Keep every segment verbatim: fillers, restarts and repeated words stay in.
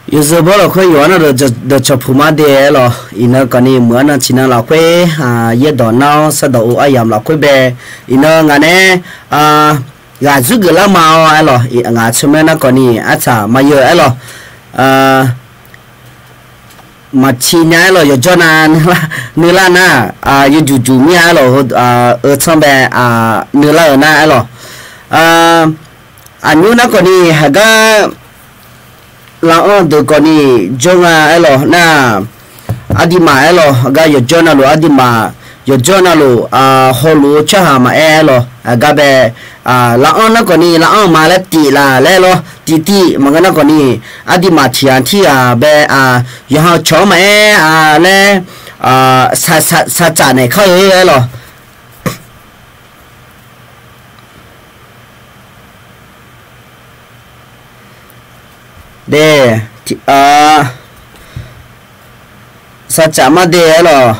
Yawzeu bawr lafkhoer yawqha nar dawqcawq puq mar de aer lawq. Iqnan kawqni meuq-anr nan tiqnan lafkhoer, yaerdawq nar-awr sardawq ov aryamq lafkhoer bae. Iqnan ngaq nae ghaq zurgeuf lar ma-awr aer lawq. Ngaq tsawrmyanr nar kawqni artsaq maqyeu aer lawq. Maqtiq nya aer lawq, yawqjawr nav nuilar nar, yawjuq juq mir-a aer lawq, eu tsanr bae nuilar-euq nar aer lawq. Aqnymr nar kawqni haqgar lar-anr deuq kawqni jawr nga aer lawq nar, aqduimaf aer lawq, haqgar yawqjawr navluf aqduimaf, yawqjawr navluf hawluf-eu tsawrhaq maqaer aer lawq, haqgar bae lar-anr nar kawqni lar-anr ma laer tif laf laer lawr, tif tif maqngeur nar kawqni aqduimaf tiq ghaq tirghaq bae yawqha cawq-anr maqaer laer saqtsaf naeq kar-eu aer lawq. De, saqtsaf mar de aer lawq.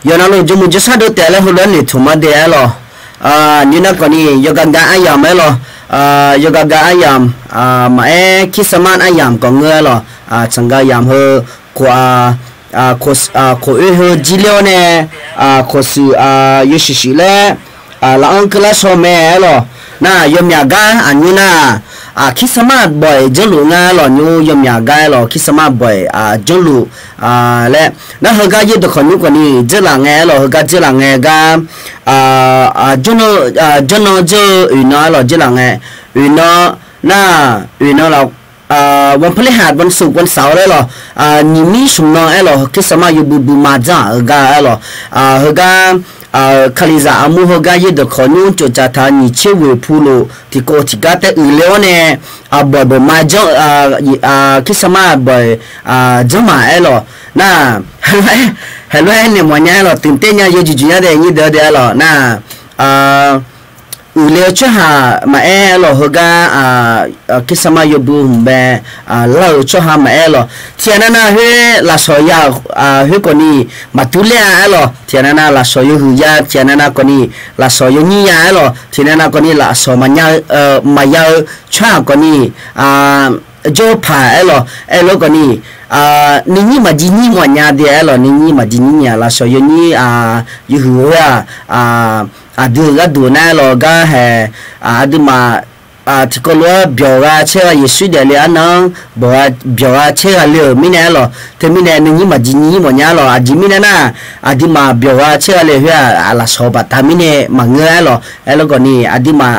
Yawqnan luf jawrmuiq jawrshar dov taef laer heulof-aer noeqtmq mar de aer lawq. Nymr nar kawqni yawqgar gar aryamq aer lawq. Yawqgar gar aryamq maqaer, Christmas aryamq khawf ngeur aer lawq. Tsanqgar yamq heu khof oer heu jir ler-awr nae, khof shuif yawshuif shuif laer lar-anr keuvlar shaw mae aer lawq. Nar yawmyaq gar aqnymr nar-aq, Christmas bawq-iq janrluf ngar aer lawq, nymr yawmyaq gar aer lawq, Christmas bawq-iq janrluf laer. Nar heugar yaerdawq khawqnymr khawqni dzeurlaf ngae aer lawq, heugar dzeurlaf ngae gar jawrnan, jawrnan dzeur-eu oeqnan aer lawq, dzeurlaf ngae oeqnan nar, oeqnan laf วันพฤหัส วันศุกร์ วันเสาร์ laer lawq, nyiq mir smq nan aer lawq, Christmas yawbui bui ma dzanr-aq heugar aer lawq. Heugar Kalizaq armur heugar yaerdawq khawqnymr tsoftsaf taq nyiq tser ghoeq pu luf tiqkawv tiqgar taer uiqle-awr nae, bawq bawq ma janr, Christmas bawq janr ma aer lawq. Nar heulof-aer naeq mawf nya aer lawq, ตื่นเต้น nya, yawjuq juq nya de, nyir deuq de aer lawq. Nar uiqle-eu tsawrhaq maqaer aer lawq, heugar Christmas yawbui hmq bae lar-euq tsawrhaq maqaer aer lawq. Tiqghaq nav nav khoer lafsawq ya-euq khoer khawfni maqdur ler-a aer lawq. Tiqghaq nav nav lafsawq yawhuiq ya, tiqghaq nav nav khawfni lafsawq yawnyir ya aer lawq. Tiqghaq nav nav khawfni lafsawq maqya-eu, maqya-eu tsawrhaq khawfni jawr paq aer lawq. Aerlof khawfni nuinyir maqjir nyir mawf nya de aer lawq, nuinyir maqjir nyir nya lafsawq yawnyir yawhuiq khoer-aq, aqdui-euq gharduq nar aer lawq, gar hae aqduimaf tiqkawv lof-aer byawq gha caer gha Yeqsur daefle arnan-anr byawq gha caer gha le-euq mirnae aer lawq. Teumirnae nuinyir maqjir nyir mawf nya aer lawq. Aqjeq mirnae nar, aqduimaf byawq gha caer gha le khoer-aq, lafsawq baqda mirnae maqngeur aer lawq. Aerlof khawfni aqduimaf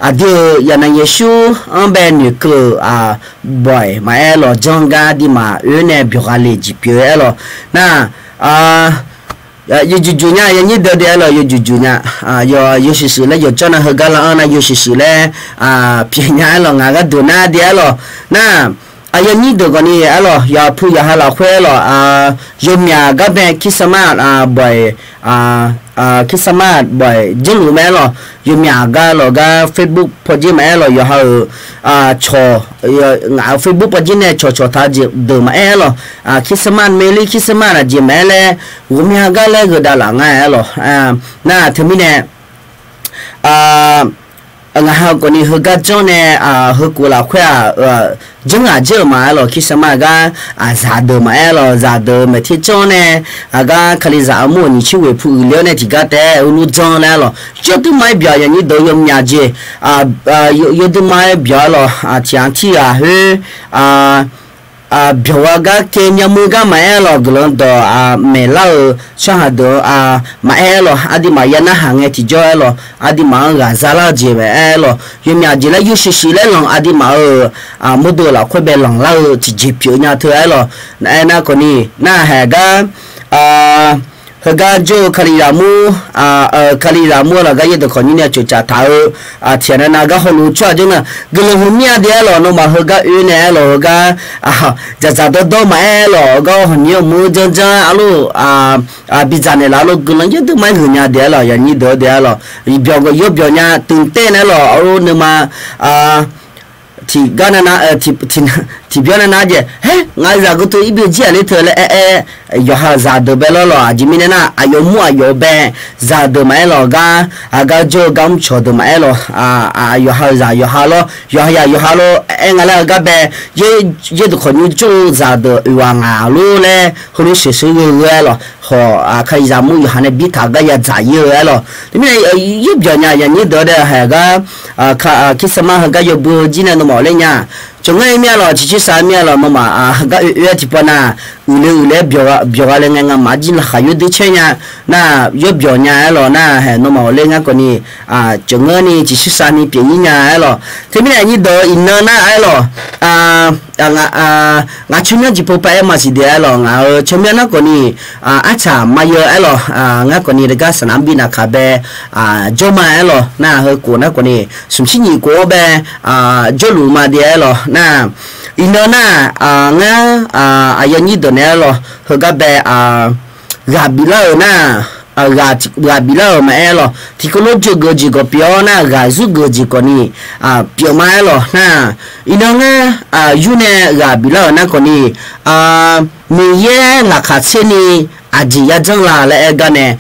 aqdui-euq yaqnaq Yeqsur-anr bae noeqkeuv-euq bawq-iq maqaer lawq, janr gar aqduimaf oer nae byawq gha le jeq pyeuf-eu aer lawq. Nar yawjuq juq nya, yawnyir deuq de aer lawq, yawjuq juq nya. Yawshuif shuif laer yawqjawr nav heugar lar-anr nar yawshuif shuif laer pyeuf nya aer lawq, ngaq gharduq nar de aer lawq. Nar aqyawf nyir deuq khawfni aer lawq, yawqha pu yawqha lafkhoer aer lawq, yawmyaq gar bae Christmas bawq-iq, Christmas bawq-iq janrluf mae aer lawq. Yawmyaq gar lawq gar Facebook pawdzer maqaer lawq, yawqha-euq cawq, ngaq-euq Facebook pawdzer nae cawqcawq taq jeq deuq maqaer aer lawq. Christmas, Merry Christmas aqjeq maqaer laer ghawqmya gar laer gheu dav laf nga aer lawq. Nar teumirnae ngaq ha khawfni heugar janr nae, heukhof lafkhoer-aq, janr ghaq janr-eu ma aer lawq, Christmas gar zaqdeuq maqaer aer lawq, zaqdeuq maeqter janr nae, aqgar Kalizaq armur-euq nyiq tser ghoeq pu uiqle-awr nae tiqgar taef-aer uvlur janr laer aer lawq. Yawduima-aer byawq, yawnyir deuq yawmyaq jeq, yawduima-aer byawq aer lawq, tiq ghaq tirghaq khoer byawq gha gar kae myavmuiq gar maqaer lawq, guiqlanq dawq maeqlar-euq tsawrhaq deuq-anr maqaer lawq, aqduimaf ya narhaq ngae tiqjawr aer lawq, aqduimaf-anr ghaq zalar-eu jeq maqaer lawq, yawmyaq jeq laer yawshuif shuif laer lanq aqduimaf-euq mawrdo lafkhoer bae lanqlar-eu tiqjeq pyeuf nya teu aer lawq. Aernar khawfni narhaq gar Heugar jawr-eu Kalizaq mur, Kalizaq mur-eu lafgar yaerdawq khawf nymr nae tsoftsaf taq-eu, tiqghaq nav nav gar hawluf tsawrhaq jawr nar guiqlanq huiq mir-a de aerlawq. Nawmaf heugar oe nae aerlawq, heugar dzaqdzaq dawrdawr maqaer aerlawq, heugar hawq nymr-eu mur janrjanr arlawq, bidzaq naeqlaf arlawq, guiqlanq yawdui ma-aer huiq nya de aerlawq, yaqnyir deuq-eu de aerlawq. Byawq yawbyawq nya tuqtaev nae aerlawq, arlawq nuima tiqgar nav nav, tiqbyar nav nav jeq, haer, ngaq-euq zaqguv teu irbyov jir-aq ler teu laer aer aer, yawqha-euq zaqdeuq bae lawr lawq. Aqjeq mirnae nar, aqyawf mur aqyawf-eu bae, zaqdeuq maqaer lawq gar, aqgar jawr-eu gar mrcawq deuq maqaer lawq, yawqha-euq zaq yawqha lawr, yawqha yaq yawqha lawr aer nga laer-eu gar bae, yaerdawq khawf nymr jawr-eu zaqdeuq oeq ghaq ngaq lor laer heulof sheuqsheuq gheughe aerlawq. Hawq, Kalizaq mur yawqha nae birtaq-eu gar yadzaq ir-eu aerlawq. Teumirnae yaerbyawq nya yaqnyir deuq-eu dae haeq gar, Christmas heugar yawbui-eu jir nae nawmaf ghofler nya. Tsawrngeur-ir mir-a lawq, ciqcursav mir-a lawq, nawmaf heugar oe oe-aer tiqpavnav uiqle uiqle-aer byawq gha le ngae ngamaf arjir laqkhaq yawdui caer nya. Nar, yaerbyawq nya aerlawq nar, haeq nawmaf ghofler ngar khawf ni, tsawrngeur ni ciqcursav ni pyeuf-ir nya aerlawq. Teumirnae nyir deuq-eu iqnan nar aerlawq, ngaq tsawrmyanr jeq pov pav-aer maqsiq de aerlawq, ngaq-euq tsawrmyanr nar khawf ni, artsaq maqyeu aerlawq, ngar khawf ni lagar saqnaq mr bi naqkaq bae jawr ma aerlawq, nar heu khof nar khawf ni smq shir nyiq khof-anr bae jawrluf ma de aerlawq. Nar, iqnan nar, ngar, aqyawf nyir deuq nae aerlawq, heugar bae, ghaq biflar-euq nar, ghaq biflar-euq maqaer aerlawq, tiqkawv lof jeugeuf jeq khawf pyeuf-awr nar, ghaq zurgeuf jeq khawf ni pyeuf ma aerlawq. Nar, iqnan ngar, yur nae ghaq biflar-euq nar khawf ni, Miqyaer laqkhaq tser ni aqjeq yadzanr la laer aer gar nae,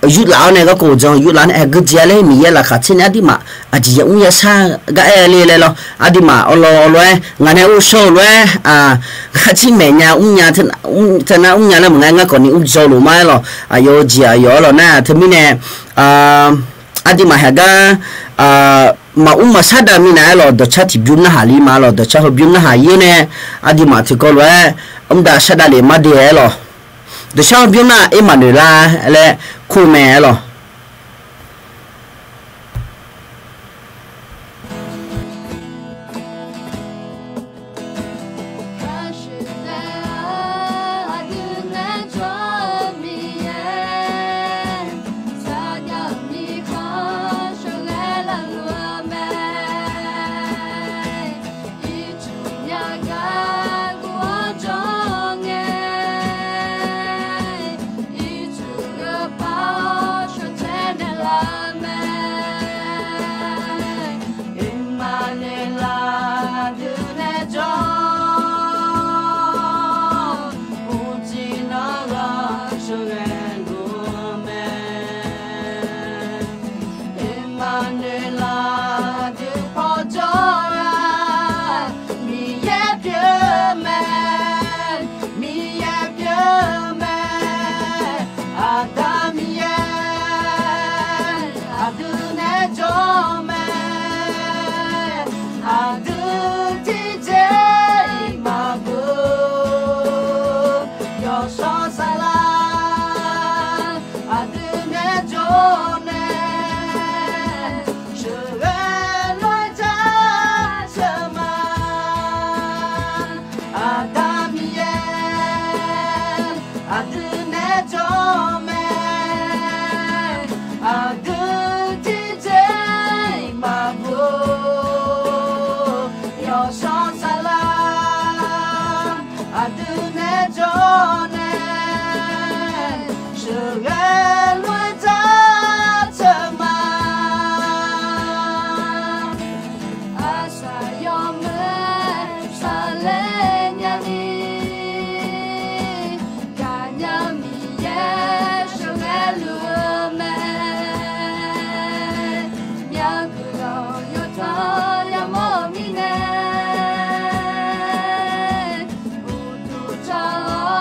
yurlaf-awr nae garkawv jan yurlaf nae geujeq-a laer Miqyaer laqkhaq tser ni aqduimaf aqjeq yamr yashar gar aer le laer lawr. Aqduimaf awlof awlof-aer ngaq nae ur shawr-eu lof-aer, ngar cir maeq nya mrnya, teunar mrnya laer maqngae ngar khawf ni mrjawr luf ma aerlawq. Aqyawf-eu jeq aqyawf aerlawq nar teumirnae, aqduimaf haeq gar maqmr maqshar dav minav aerlawq, dawqcar tiqbymr narhaq li ma lawq, dawqcar heubymr narhaq ir-awr nae, aqduimaf tiqkawv lof-aer mr dav shar dav lef ma de aerlawq. Dawqcar heubymr nar Ermaqnoeqlar laer kur mae aerlawq. Ermaqnoeqlaf dui pawjawr-a, Miqyaer pyeuf mae, Miqyaer pyeuf mae, Aqda Miqyaer, aqdui nae jawr mae, aqdui tiqjeq-iq maqbur, yawshawr saflar, aqdui nae jawr nae, sheuqghae lof-aer jaceuq ma. Aqda Miqyaer, aqdui nae jawr mae, aqdui tiqjeq-iq maqbur, yawshawr saflar, aqdui nae jawr nae, sheuqghae lof-aer jaceuq ma. Arsaq yawmuiq-aer saqler nyani, gaqnya Miqyaer sheuqghae luf-eu mae. Myavguiq dawq yawtanq yamawr-euq mirnae, uqduq jawr-awr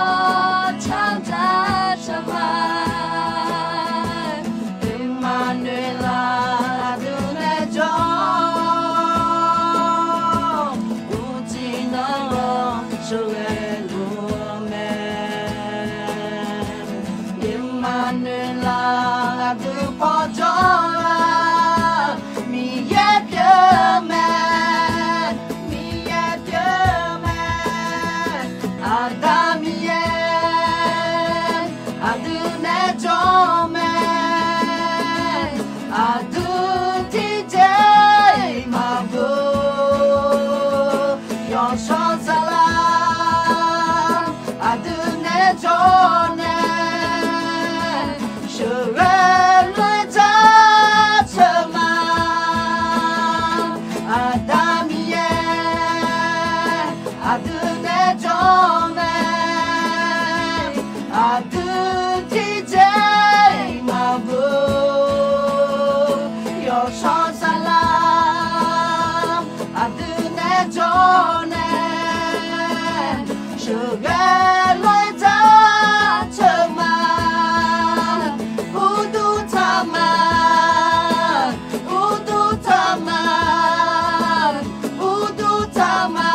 Aqdui nae jawr nae sheuqghae lof-aer jaceuq ma. Aqda Miqyaer, aqdui nae jawr mae. Aqdui tiqjeq-iq maqgeur. Yawshawr saflar aqdui nae jawr nae sheuqghae lof-aer jaceuq ma. Uqduq taq ma, uqduq taq ma, uqduq taq ma,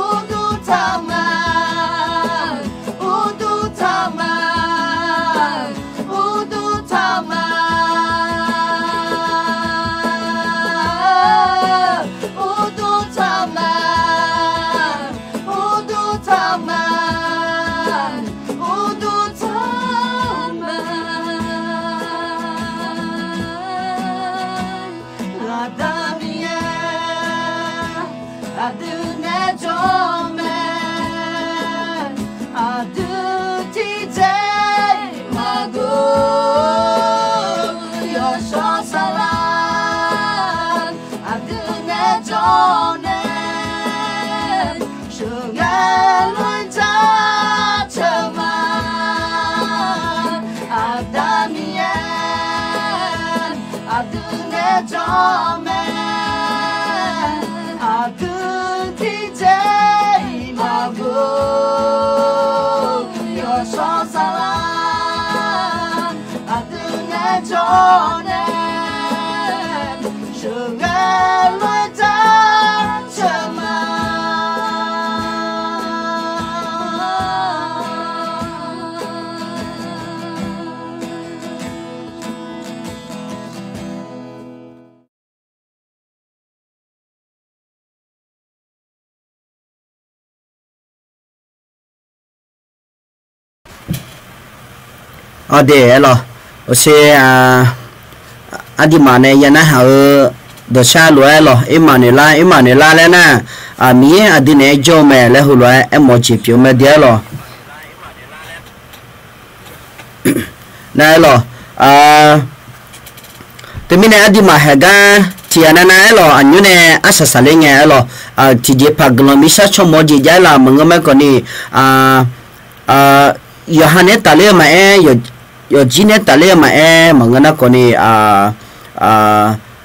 uqduq taq ma, uqduq taq ma, uqduq taq ma, uqduq taq ma, uqduq taq ma, uqduq taq ma. Aqda Miqyaer, aqdui nae jawr mae. Aqdui tiqjeq-iq maqgeur. Yawshawr saflar aqdui nae jawr nae sheuqghae lof-aer jaceuq ma. Aqda Miqyaer, aqdui nae jawr mae. Aqdui tiqjeq-iq maqgeur. Yawshawr saflar aqdui nae jawr nae sheuqghae lof-aer jaceuq ma. Awq, de aer lawq. Awq, sher, aqduimaf nae ya narhaq-eu dawqshar lof-aer lawq, Ermaqnoeqlar, Ermaqnoeqlar laer nar, Miqyaer aqdui naeq-aer jawr-eu mae laer heulof-aer aermawf-eu jeq pyeuf-eu mae de aer lawq. Nar aer lawq. Teumirnae aqduimaf haeqgar tiqghaq navnav aer lawq, aqnymr nae arsaq saqler ngae aer lawq. Tiqjeqpaq guiqlanq miqshar tsawrmawf-eu jeq jav-aer laf maqngeur ma-aer khawfni, yawqha naeq-aer tafler-eu maqaer, yawqjir naeq-aer tafler-eu maqaer maqngeur nar khawfni,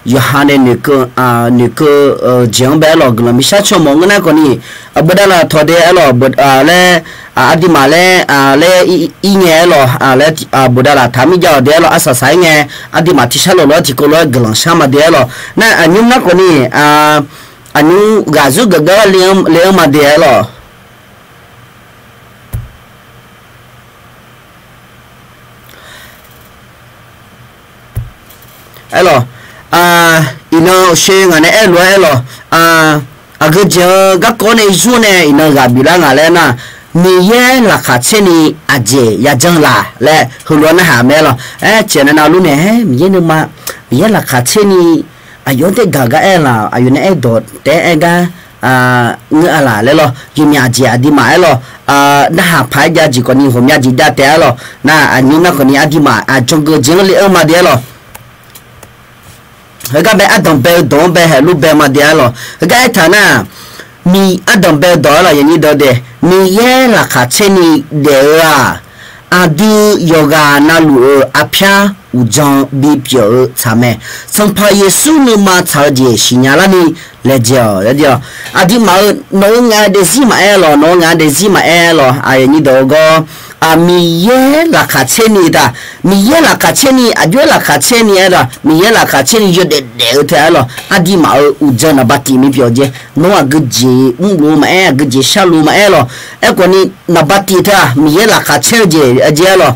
yawqha nae noeqkeuv, noeqkeuv-eu jeq-anr bae aer lawq, guiqlanq miqshar tsawrmawf ngeur nar khawfni, beudav laf tawq de aer lawq, laer, aqduimaf laer, laer ir ngae aer lawq, laer, beudav laf taq mir jav-awq de aer lawq, arsaq saq-aer ngae, aqduimaf tiqshar lof lof-aer tiqkawv lof-aer guiqlanq shar ma de aer lawq. Nar aqnymr nar khawfni, aqnymr ghaq zeur gaqgar le-anr ma de aer lawq. Aer lawq, iqnan sher ngaq nae aer lof-aer aer lawq, aqgeujeq-eu garkawv nae zur nae iqnan ghaq biflar nga laer nar, Miqyaer laqkhaq tser ni aqjeq yajanr laq laer heulof-aer narhaq mae aer lawq. Aer, tiqghaq navnav lur nae, aer, Miqyaer nuima, Miqyaer laqkhaq tser ni aqyawf-anr taef gaq gar aer laq, aqyawf nae aerdawq taef-aer aer gar ngeur-a laq laer lawq. Yawmyaq jeq aqduimaf aer lawq, narhaq paq-aer jav jeq khawfni ghawqmya jeq jav taef aer lawq. Nar aqnymr nar khawfni aqduimaf aqjan geujeq-anr le-anr ma de aer lawq. Heugar bae ardanq bae-eu dawq-anr bae haeq lur bae ma de aer lawq. Heugar aertaq nar, Miq ardanq bae-eu dawq aer lawq, yawnyir dawq de, Miqyaer laqkhaq tser ni daef-eu-aq, aqdui yawqghaq navluf-euq arpyar uqdzan bipyeuf-eu tsaq mae. Sanqpaq Yeqsur nuima tsaq-eu jeq siqnya larni laejae-awq. Aqduimaf-euq nawq-eu ngaq-eu daefzir maqaer lawq, nawq-eu ngaq-eu daefzir maqaer lawq, aqyawf nyir dawq-eu gawr, Miqyaer laqkhaq tser ni taq, Miqyaer laqkhaq tser ni, aqjox-aer laqkhaq tser ni aer lawq, Miqyaer laqkhaq tser ni yawdaef daef-eu teu aer lawq, aqduimaf-euq uqdzan naqba tiq ni pyeuf-eu jeq, nawr aqgeujeq mrluf-eu maqaer, aqgeujeq sharluf-eu maqaer lawq. Aerkhawfni naqba tiq teu-aq, Miqyaer laqkhaq tser-eu jeq aer lawq,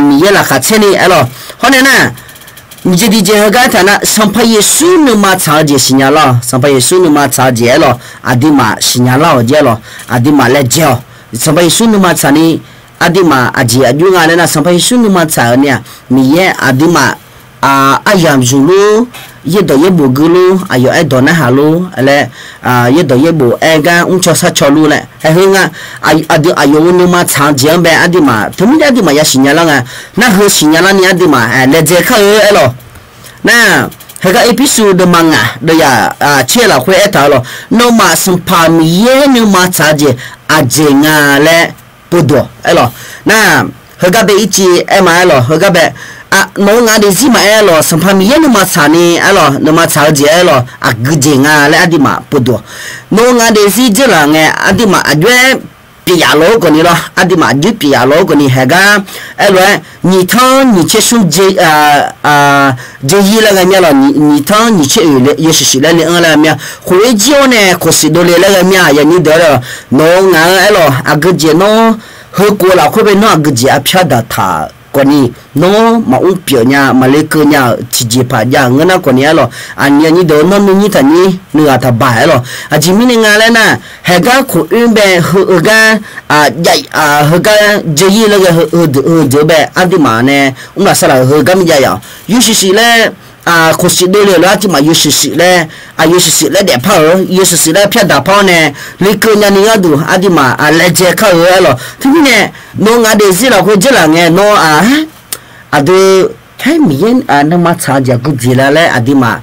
Miqyaer laqkhaq tser ni aer lawq. Hawr nae nar, miqjeq tiqjeq heugar aertaq nar, Sanqpaq Yeqsur nuima tsaq-eu jeq siqnya lar-awq, Sanqpaq Yeqsur nuima tsaq-eu jeq aer lawq, aqduimaf siqnya lar-awq jeq aer lawq, aqduimaf laejae-awq. Sanqpaq Yeqsur nuima tsaq ni, aqduimaf aqjeq aqjox nga laer nar, Sanqpaq Yeqsur nuima tsaq-eu ni-aq, Miqyaer aqduimaf aryamq zmq lor yaerdawq yaerbof gui lor, aqyawf aerdawq narhaq lor laer, yaerdawq yaerbof aer gar mrcaw sarcaw lor laer, haeq heu nga, aqdui aqyawf-euq nuima tsaq-eu jeq-anr bae aqduimaf teumirnae aqduimaf yasiq nya lar nga. Nar heu siqnya larni aqduimaf laedzae kar-eu aer lawq. Nar, heugar Erpirsuv deuvma ngaq deuvyaq tser lafkhoer aertaq-eu lawq, nawmaf Sanqpaq Miqyaer nuima tsaq-eu jeq aqjeq nga laer povduq aer lawq. Nar, heugar bae ircif aer ma aer lawq, heugar bae, nawq-eu ngaq daefzir maqaer lawq, Sanqpaq Miqyaer nuima tsaqni aer lawq, nuima tsaq-eu jeq aer lawq, aqgeujeq nga laer aqduimaf povduq-awq. Nawq-eu ngaq daefzir dzeurlaf ngae aqduimaf aqjox-aer pyeufyaf lof-aer khawfni lawr, aqduimaf aqjox pyeufyaf lof-aer khawfni haeqgar aer lof-aer, nyiq tanr nyiq tser smr jeq, jeq-ir laer ghae mir-a lawq, nyiq tanr nyiq tser oeq yawshuif shuif laer le-anr laer ghae mir-a, khof-ir jir-awr nae khawf shuif dovle laer ghae mir-a, aqyuif aqnyir deuq-a lawq, nawq-eu ngaq-eu aer lawq, aqgeujeq nawr, heukhof lafkhoer bae nawr aqgeujeq arpyar daqtaq khawfni, nawr maqmr pyeuf nya, maqle keuv nya-euq tiqjeqpaq jav-euq ngeur nar khawfni aer lawq, aqnyuif aqnyir deuq-a nawr nuinyir taqnyir nuighaq taqbaq aer lawq. Aqjeq mirnae nga laer nar, haeqgar khof-ir bae heu-eu gar, heugar jeq-ir laer ghae heu deuq bae aqduimaf nae mrlaf sarlaq-euq heugar mirjav yaf-awq. Yawshuif shuif laer, khawf shuif dovle-euq lof-aer aqduimaf yawshuif shuif laer, aqyawf shuif shuif laer daefpar-euq, yawshuif shuif laer pyar daqpar-awr nae, lekeuv nyani gharduq aqduimaf laedzae kar-eu aer lawq. Teumirnae, nawq-eu ngaq daefzir lafkhoer dzeurlaf ngae nawr-aq, aqdui, haer Miqyaer nuima tsaq-eu jeq aqgeujeq la laer aqduimaf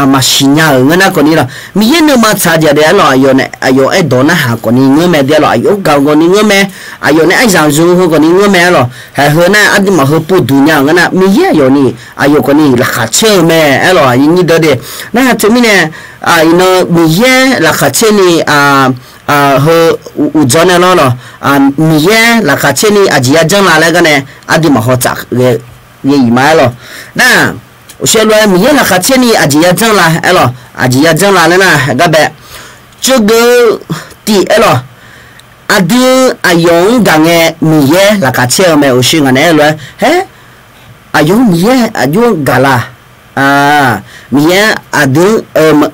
maqsiq nya-euq ngeur nar khawfni lawq, Miqyaer nuima tsaq-eu jeq daef aer lawq, aqyawf aerdawq narhaq khawfni ngeur mae daef lawq, aqyawf-anr gaq-eu khawfni ngeur mae, aqyawf nae aryamq zmq-eu heu khawfni ngeur mae aer lawq. Haeq heu nar aqduimaf heu povduq nya-euq ngeur nar, Miqyaer aqyawf ni, aqyawf khawfni laqkhaq caer-eu mae aer lawq, aqnyir deuq de. Nar teumirnae, iqnan Miqyaer laqkhaq caer ni, heu uqdzan nae lawr lawq, Miqyaer laqkhaq caer ni aqjeq yajanr la laer gar nae, aqduimaf hawtsaf ghae-iq ma aer lawq. Nar, uqshaer lof-aer Miqyaer laqkhaq caer ni aqjeq yajanr la aer lawq, aqjeq yajanr la laer nar gar bae, tsovgeuf-eu tif aer lawq. Aqdui aqyawf-anr gaq ngae Miqyaer laqkhaq caer-eu mae, uqshaer ngaq naeq-aer lof-aer, haer, aqyawf-anr Miqyaer aqjox-anr gaq la, Miqyaer aqdui,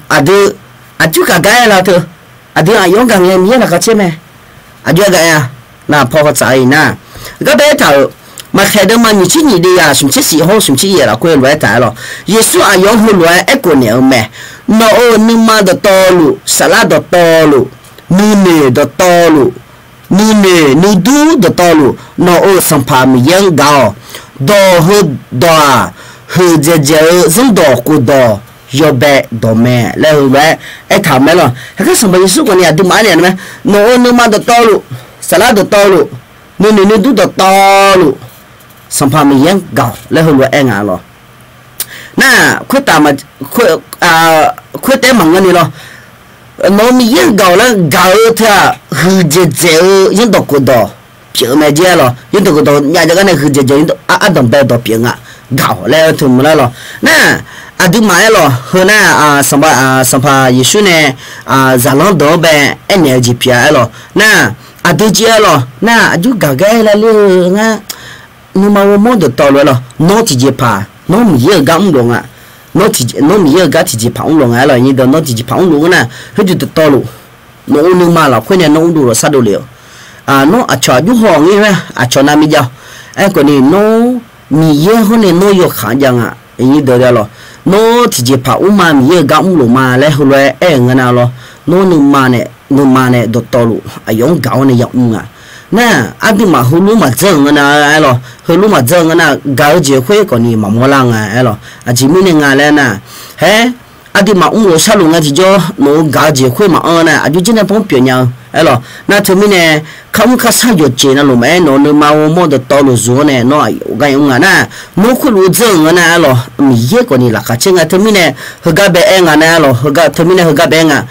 aqdui, aqjox gaq gar aer la teu, aqdui aqyawf-anr gaq ngae Miqyaer laqkhaq caer mae, aqjox-aer gaq-a. Nar paw hawtsaf-eu iq nar, gar bae aertaq-euq, Maqtaeq deuvma nyiq tser nyiq deuvyaq smq tser shif hawr-eu smq tser yaef lafkhoer lof-aer taq aer lawq, Yeqsur aqyawf-anr heulof-aer aerkhof naeq-eu mae, nawq-euq nuima dawqtawvluf, saflar dawqtawvluf, nuinoeq dawqtawvluf, nuinoeq nuidur dawqtawvluf, nawq-euq Sanqpaq Miqyaer-anr gaq-awq. Dawq heudawq-aq, huiqdzaeq dzaeq-eu zanrdawq khofdawq yawbae dawq mae laer heulof-aer aertaq-euq mae lawq. Heugar Sanqpaq Yeqsur khawfni aqduimaf-anr naeq-eu mae, nawq-euq nuima dawqtawvluf, saflar dawqtawvluf, nuinoeq nuidur dawqtawvluf, Sanqpaq Miqyaer-anr gaq-awq laer heulof-aer aer nga lawq. Nar, khoertaef maqngeur ni lawr, nawq-euq Miqyaer-anr gaq-awq laer gaq-eu teu-aq, huiqdzaeq dzaeq-eu zanrdawq khofdawq pyeuf-eu mae jeq aer lawq, zanrdawq khofdawq myav jav gar nae huiqdzaeq dzaeq ardanq bae dawq pyeuf nga, gaq-awq laer teu maqlar lawq. Nar, aqduimaf aer lawq, heu nar, Sanqpaq Yeqsur nae zaqlanr deuq-anr bae aernaeq-eu jeq pyeuf-a aer lawq. Nar, aqdui jeq aer lawq, nar aqjox gaq gar aer lar ler-eu ngar, nuima ghawrmawr dawqtawvluf aer lawq, nawr tiqjeqpaq nawr Miqyaer-euq gar mrlof nga, nawr Miqyaer-euq gar tiqjeqpaq mrlof nga aer lawq, nawr tiqjeqpaq mrlof ngeur nar, khoerdeuq dawqtawvluf, nawq-euq nuima lafkhoer nae nawr mrdov lafsar dovle-awq. Nawr aqcawq aqjox haw ngir-aer aqcawq navmaqjav-awq. Aerkhawf ni nawr Miqyaer hawr nae nawr yawkaq jav nga, aqnyir deuq aer lawq, nawr tiqjeqpaq mrma Miqyaer-euq gar mrlof ma laer heulof-aer aer-euq ngeur nar lawr, nawr nuima nae, nuima nae dawqtawvluf aqyawf-anr gaq-awr nae yamr nga. Nar, aqduimaf heulof maqdzanr-euq ngeur nar aer lawq, heulof maqdzanr-eu ngeur nar, gaq-eu jeq khoer khawf ni maqmawr lar nga aer lawq. Aqjeq mirnae nga laer nar, haer, aqduimaf mrlof sharlof nga tiqjawr nawq-euq gaq-eu jeq khoer maqanr nar, aqjox janr nae paw-anr pyeuf nya-eu aer lawq. Nar teumirnae, kar mr kar sar yawqjeq navluf maqaer, nawq-euq nuima ghawrmawr dawqtawvluf zmq-awr nae nawr aqyawf gar yamr nga nar, nawr khoerlof-aer dzanr-euq ngeur nar aer lawq, Miqyaer khawf ni laqkhaq caer nga. Teumirnae heugar bae aer nga nar aer lawq, teumirnae heugar bae aer nga.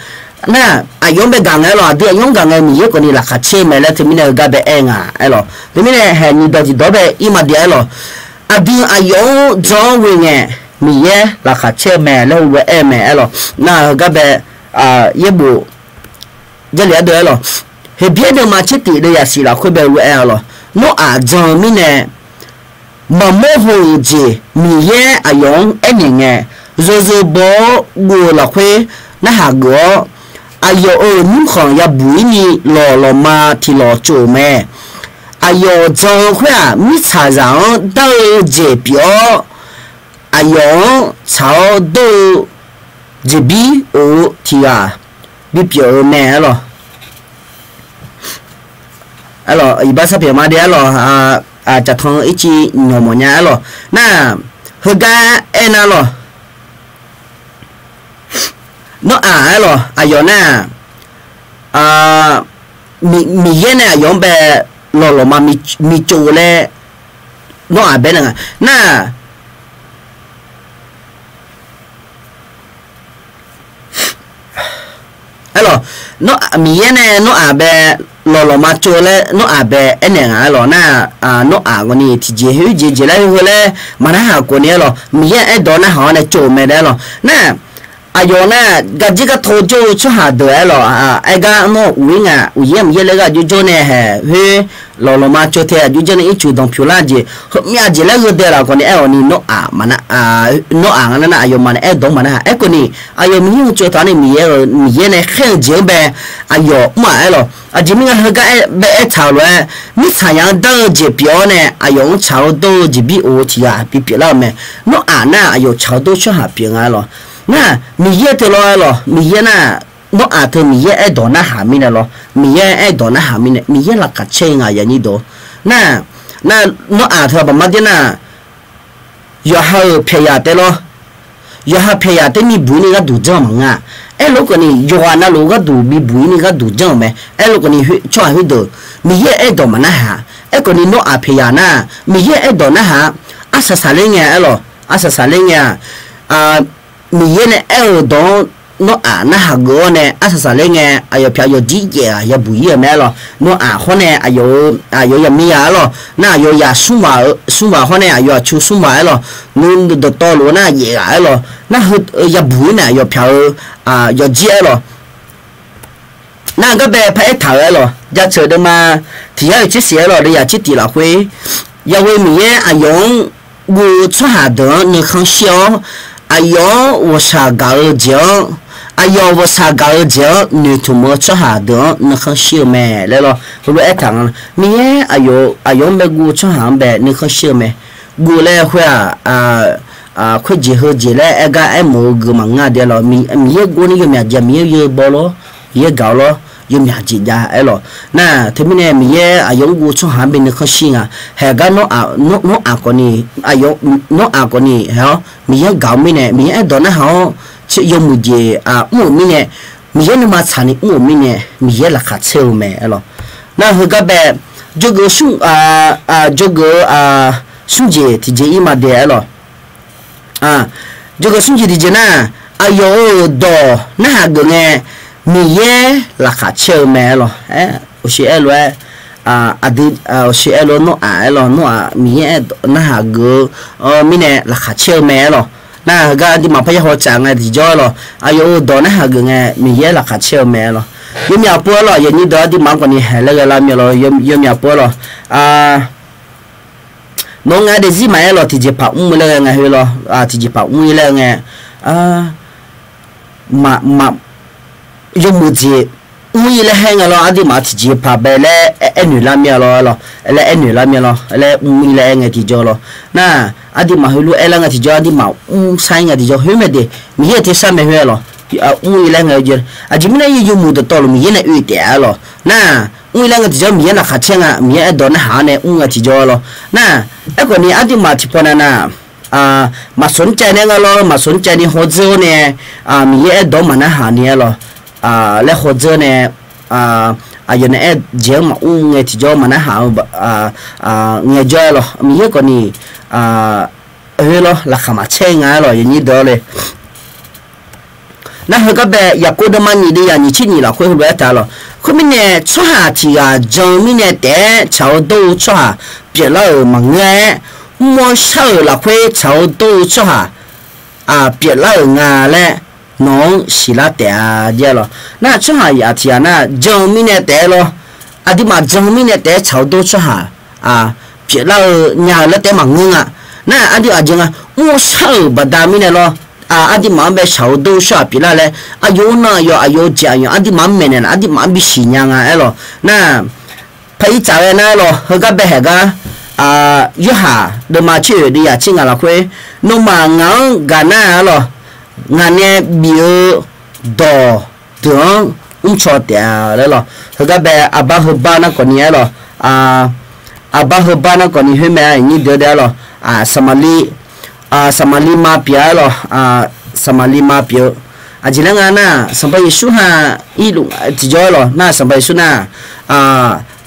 Nar, aqyawf-anr bae gaq nga aer lawq, aqdui aqyawf-anr gaq ngae Miqyaer khawf ni laqkhaq caer-eu mae laer teumirnae heugar bae aer nga aer lawq. Teumirnae haeq nyiq dawq tiqdawq bae ir ma daef aer lawq, aqdui aqyawf-anr jan-anr ghoe ngae Miqyaer laqkhaq caer-eu mae laer heulof-aer aer-eu mae aer lawq. Nar heugar bae, yaerbof Jarlif ardeuv aer lawq, Heqbyaer deuvma tser tif deuv yaqsiq lafkhoer bae lof-aer-a lawq, Nawr-aq jan-eu mirnae maqmawr haw-euq jeq Miqyaer aqyawf-anr aernaeq ngae, yawzeu baw-awr guv-eu lafkhoer narhaq geuf-awr, aqyawf-euq nymrkhanq yabuq-ir ni lawq lawqma tiqlawq tsov-euq mae. Aqyawf jan-eu khoer-aq, mirtsaqzaq-anr dar-eu jeq pyeuf-awr, aqyawf-anr tsaq-awr dawr-eu jeqbir of-eu tiq ghaq bipyeuf-eu mae aerlawq. Aerlawq, iqbax sharpyaeq ma de aerlawq, caqtanq irciv nyawq mawf nya aerlawq. Nar-aq, heugar aernar lawq, nawr-aq aerlawq, aqyawf nar-aq, Miqyaer nae aqyawf-anr bae lawqlawqma micov laer nawr-aq baenae nga nar-aq, aerlawq, Miqyaer nae nawr-aq bae lawqlawqma cov laer nawr-aq bae aernaeq nga aerlawq. Nar-aq, nawr-aq ghawqni tiqjeq khoerjeq jeq laer heu laer maqnarhaq khawfni aerlawq, Miqyaer-anr aerdawq narhaq-awr nae cov-eu mae dae aerlawq. Nar-aq, aqyawf nar-aq, garjir gartaw jawr-eu tsawrhaq deuq aerlawq, aergar nawr uq-ir nga, uqyaer maqyaer laer ghaq jawrjawr nae haeq khoer lawqlawqma cov tae aqjox janr nae ircuf danqpyawq lar jeq heumyav jeq laer gheu dae laf khawfni aer-awq ni nawr-aq maqnar, nawr-aq nga nar-aq aqyawfmaf nae aerdawq-anr maqnarhaq. Aerkhawfni, aqyawf Miqyaer-anr cov taq-awr nae Miqyaer-euq, Miqyaer nae khaer-eu jeq-anr bae aqyawf mr-aq aerlawq. Aqjeq mirnae heugar bae aertaq-euq lof-aer, mirtsaqzaq-anr dar-eu jeq pyeuf-awr nae aqyawf-anr tsaq-awr dawr-eu jeqbir of-eu tiq ghaq bipyeuf lar-euq mae. Nawr-aq nar-aq aqyawf tsaq-awr dawr-eu tsawrhaq pyeuf nga aerlawq. Nar-aq, Miqyaer teu lawr aerlawq, Miqyaer nar-aq, nawr-aq teu Miqyaer aerdawq narhaq mirnae lawr, Miqyaer aerdawq narhaq mirnae Miqyaer laqkhaq caer-eu nga yaqnyir deuq. Nar-aq, nawr-aq teu baqmar dir nar-aq, yawqha-euq pyaeqyaq taef lawr, yawqha pyaeqyaq taef mibuq-ir ni gharduq janr-eu maqngeur-a. Aerlof khawfni yawqghaq navluf gharduq bibuq-ir ni gharduq janr-euq mae. Aerlof khawfni tsawrhaq khoerdeuq Miqyaer aerdawq maqnarhaq. Aerkhawfni nawr-aq pyaeqyaq nar-aq Miqyaer aerdawq narhaq-a. Arsaq saqler ngae aerlawq, arsaq saqler ngae-aq, Miqyaer nae aer-euq dawq-anr nawr-aq narhaq geuf-awr nae arsaq saqler ngae aqyawf pyaq yawqjir yaef ghaq yabuq-ir-euq mae aerlawq. Nawr-aq hawr nae aqyawf-eu aqyawf yaqmiqzaq aerlawq, nar aqyawf yaq smrmaf-eu smrmaf hawr nae aqyawf aqcur smrmaf aerlawq, nuidawqtawvluf nar yaef ghaq aerlawq, nar heu yabuq-ir nae aqyawf pyaq-eu yawqjir aerlawq. Nar-aq garbae paraer taq-euq aerlawq, jaceuq deuvma tiq yar-euq tser siq aerlawq, deuvyaq tser tiq lafkhoer, yaghoe Miqyaer aqyawf-anr guv-eu tsawrhaq deuq-anr nuikhanr shir-awr, aqyawf-anr ghawqshaq gaq-eu jeq-anr, aqyawf ghawqshaq gaq-eu jeq-anr noeqtmq-eu tsawrhaq deuq-anr nuikhanr shir-eu mae laer lawr. Heulof-aer aertaq nga, Miqyaer aqyawf-anr bae guv-eu tsawrhaq-anr bae nuikhanr shir-eu mae. Guv laer khoer-aq, khoerjeq heujeq laer aer gar aermawf-eu geuf maqngeur-a de aerlawq. Miqyaer guv ni yawmyaq jeq-aq Miqyaer yawbaw lawr, Miqyaer gaq-awr lawr, yawmyaq jeq jav aerlawq. Nar-aq teumirnae Miqyaer aqyawf-anr guv-eu tsawrhaq-anr bae nuikhanr shir nga. Haeq gar nawr-aq khawfni, nawr-aq khawfni haeq-awr Miqyaer-anr gaq-eu mirnae Miqyaer aerdawq narhaq-awr yawmuiq jeq mr-euq mirnae, Miqyaer nuima tsaqni mr-euq mirnae Miqyaer laqkhaq caer-eu mae aerlawq. Nar-aq heugar bae jawrgeuf-eu jawrgeuf-eu smrjeq tiqjeq ir ma de aerlawq. Jawrgeuf smrjeq tiqjeq nar, aqyawf-euq dawq narhaq geuf ngae Miqyaer laqkhaq caer-eu mae aerlawq. Aer, oqshe aer lof-aer, aqdui, oqshe aer lof-aer nawr-aq aerlawq, nawr-aq Miqyaer aerdawq narhaq geuf-eu mirnae laqkhaq caer-eu mae aerlawq. Nar-aq heugar aqduimaf parya haw tsaf ngae tiqjawr aerlawq, aqyawf-euq dawq narhaq geuf ngae Miqyaer laqkhaq caer-eu mae aerlawq. Yawmyaq pov aerlawq, yawnyir deuq aqduimaf-anr khawfni haeq laer ghae lar mir-a lawr, yawmyaq pov aerlawq. Nawq-anr nga daefzir maqaer lawq, tiqjeqpaq mr-eu laer ghae ngae khoerlawr, tiqjeqpaq mr-ir laer ngae, maq, maq, yawmuiq jeq mr-ir laer haer nga lawr, aqduimaf tiqjeqpaq bae laer aernoeq lar mir-a lawr, laer aernoeq lar mir-a lawr, laer mr-ir laer aer ngae tiqjawr lawr. Nar-aq aqduimaf heulof-aer lar ngae tiqjawr, aqduimaf mr sar-ir ngae tiqjawr, khoer mae de, Miqyaer-euq tersar mae khoer-a lawq. Mr-ir laer ngae, aqjeq mirnae yawmuiq dawqtawvluf Miqyaer nae oe taef-a lawq. Nar-aq mr-ir laer ngae tiqjawr Miqyaer laqkhaq caer nga, Miqyaer aerdawq narhaq-awr nae mr ngae tiqjawr lawr. Nar-aq aerkhawfni aqduimaf tiqpawf nav nav maqsawq caev nae nga lawr, maqsawq caev ni hawdzeur-awr nae, Miqyaer aerdawq-anr maqnarhaq ni aer lawq. Laer hawdzeur nae, aqyawf nae aer jeq-anr maqmr ngae tiqjawr maqnarhaq-eu ngaejawr aer lawq. Miqyaer khawfni, khoer lawr, laqkhaq maqcaer nga aer lawq, yawnyir deuq-awr le. Nar heugar bae Yaqkov deuvma nyiq deuvyaq nyiq tser nyiq lafkhoer heulof-aer aertaq lawq. Khoermirnae tsawrhaq tiq ghaq jan-eu mirnae taef-aer tsaq-awr dawr-eu tsawrhaq pyeuflar-euq maqngeur-aer, mr-awr shar-euq lafkhoer tsaq-awr dawr-eu tsawrhaq pyeuflar-euq nga laer nawq-anr siqlar taef-a jeq lawq. Nar tsawrhaq yaf tiq ghaq nar jan-eu mirnae taef-aer lawr, aqduimaf jan-eu mirnae taef-aer tsaq-awr dawr-eu tsawrhaq pyeuflar-eu nya-eu laer taef-aer maqngeur nga. Nar aqdui aqjeq nga, mr-awr shar-euq baqda mirnae lawr, aqduimaf-anr bae shaq-awr dawr-eu tsawrhaq pyeuflar laer, aqyawf-eu nan aqyawf, aqyawf-eu jeq aqyawf aqduimaf-anr maeqnaeq laf, aqduimaf-anr bisiq nya nga aer lawq. Nar paq-ir tsaf ghae nar aer lawq, heugar bae haeq gar Yorhaq deuvma tser oeq deuvyaq tser ngaq lafkhoer, nawmaf ngaq-anr gaq nar-aq lawq, ngaq nae bif-eu dawq deuq-anr mrcaw taef-a laer lawq. Heugar bae aqbar heubar narkawvni-aer lawq, aqbar heubar narkawvni khoermae-a, nyir deuq-aer lawq, Saqmaqliv, Saqmaqliv ma pyeuf-aer lawq, Saqmaqliv ma pyeuf-eu. Aqjeq laer nga nar, Sanqpaq Yeqsur haq irluf tiqjawr-aer lawq nar, Sanqpaq Yeqsur nar,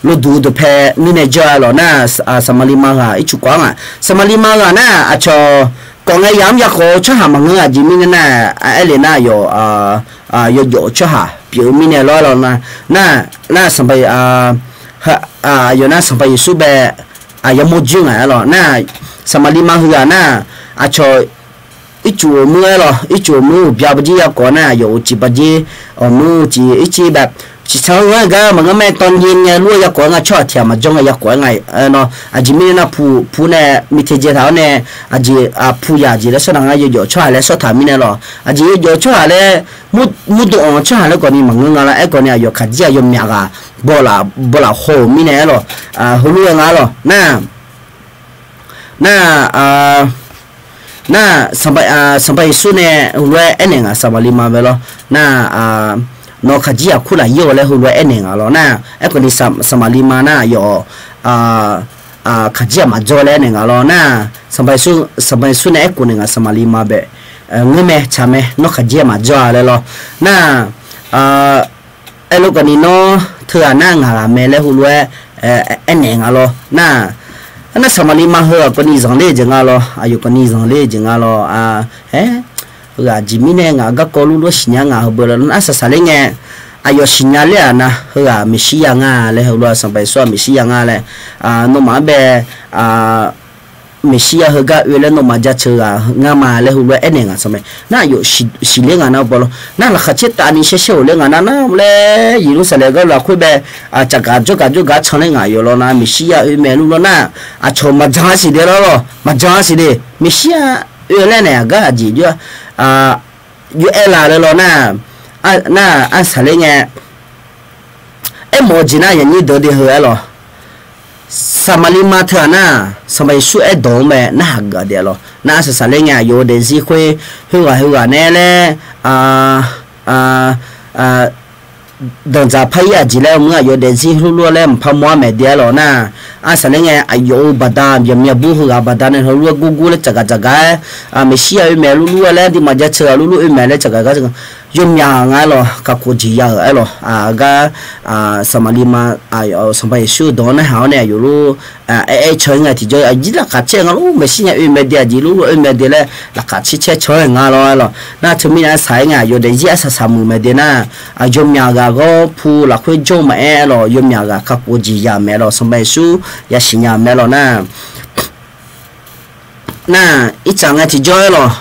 loduq deuq pae mirnae jawr-a lawq nar, Saqmaqliv ma ghaq ircuf kawv-ar nga. Saqmaqliv ma ghaq nar, aqcawq kawf ngae yamq-anr yakhawf-eu tsawrhaq maqngeur aqjeq mirnae nar, aer le nar, yawjawf-eu tsawrhaq pyeuf-eu mirnae lawr-aer lawq nar, nar, nar, Sanqpaq Yeqsur bae aqyawf mawr joer ngaq-aer lawq nar, Saqmaqliv ma heughaq nar, aqcawq ircuf-euq muir-aer lawq, ircuf-euq muir uqbya bajir yakawf nar, aqyawf uqcif bajir, awq muir uqcif ircif bae, ciqcan-anr ghanr-eu gar maqngeur mae, tawv nyae nyae lur-eu yakawf-aer nga, tsawrhaq tiq ghaq maqjawr ngae yakawf-aer nga, aer nawr aqjeq mirnae nar, pu, pu nae mitae dzae taq-awr nae, aqjeq pu yaq jeq laer sawr taq nga, yawjawf tsawrhaq laer sawr taq mirnae lawq, aqjeq yawjawf tsawrhaq laer, murdov anq-eu tsawrhaq laer kawvni maqngeur nga lar, aerkhawvni aqyawf kaqjir-aq yawmyaf ghaq bawlaf haw-euq mirnae-aer lawq, heulof-aer nga lawq nar, nar, nar, Sanqpaq Yeqsur nae heulof-aer aernaeq nga, Saqmaqliv ma bae lawr nar, nawq kaqjir-aq kurlaf ir-awq laer heulof-aer aernaeq nga lawr nar, aerkhawfni Saqmaqliv ma nar aqyawf kaqjir-aq maqjawr laer aernaeq nga lawr nar, Sanqpaq Yeqsur nae aerkhof naeq nga, Saqmaqliv ma bae, ngeur mae tsaq mae, nawr kaqjir-aq maqjawr-a laer lawr nar, aerlof kawvni nawr teughaq nar ngaq ghaq mae laer heulof-aer aernaeq nga lawr nar, nar Saqmaqliv ma heu-aq kawvni zanqler-eu jeq nga lawr, aqyawf kawvni zanqler-eu jeq nga lawr, aer, heughaq jeq mirnae ngaq garkawv lurlur-aer siqnya nga heubeu laer lawr nar, arsaq saqler ngae, aqyawf siqnya ler-aq nar, heughaq Meqsirya nga laer heulof-aer, Sanqpaq Yeqsur-aq Meqsirya nga laer, nawmaf-anr bae Meqsirya heugar oe laer nawmaf jaceuq ghaq ngar ma laer heulof-aer aernaeq nga sanq mae. Nar aqyawf siqler nga nar baw lawr nar, laqkhaq caer tavni shaer shaer-euq laer nga nar, nar laer Yeqlursaqlaeq gar lafkhoer bae, caqgaq jawrgaq jawrgaq can laer ngaq yawf lawr nar, Meqsirya oe mae luf lawr nar, aqcawq maqjan-a siq de lawr lawr, maqjan-a siq de. Meqsirya oe laer naeq aqgar aqjeq jawr-a, yawf aer laf laer lawr nar, nar arsaq saqler ngae, aermawf-eu jeq nar, yaqnyir deuq de heu-aer lawq, Saqmaqliv ma teughaq nar, Sanqpaq Yeqsur aerdawq-anr mae narhaq geuf-a de-a lawq nar, arsaq saqler ngae aqyawf-euq daefzir khoer, khoerghaq heughaq nae laer, danqdzaq par-ir aqjeq laer-eu mr aqyawf daefzir lurlur-aer laer mqpar mawr-ar maeq de-a lawq nar, arsaq saqler ngae aqyawf-euq baqda, myaqmyaq bur heughaq baqda nae heulof-aer gurgur laer caqgaq caqgaq-aer, Meqsirya oe mae lurlur-aer laer, aqduimaf jaceuq ghaq lurlur oe mae laer caqgaq gar yawmyaq nga-aer lawq, kakhof jeq ya-euq-aer lawq, gar, Saqmaqliv ma, Sanqpaq Yeqsur-eu dawq-anr narhaq-awr nae aqyawf lor, aer aer can-aer ngae tiqjawr aqjir laqkhaq caer nga lor, Meqsirya oe mae de aqjeq lurlur oe mae de laer laqkhaq caer caer can-aer nga lawr-aer lawq nar, teumirnae arsaq-aer ngae aqyawf daefzir arsaq saq muiq mae de nar, aqyawf myaq ghaq ghawr pu lafkhoer jawr-eu maqaer-aer lawq, yawmyaq ghaq kakhof-eu jeq ya mae lawq, Sanqpaq Yeqsur yasiq nya mae lawq nar, nar, irtsaq ngae tiqjawr-aer lawq,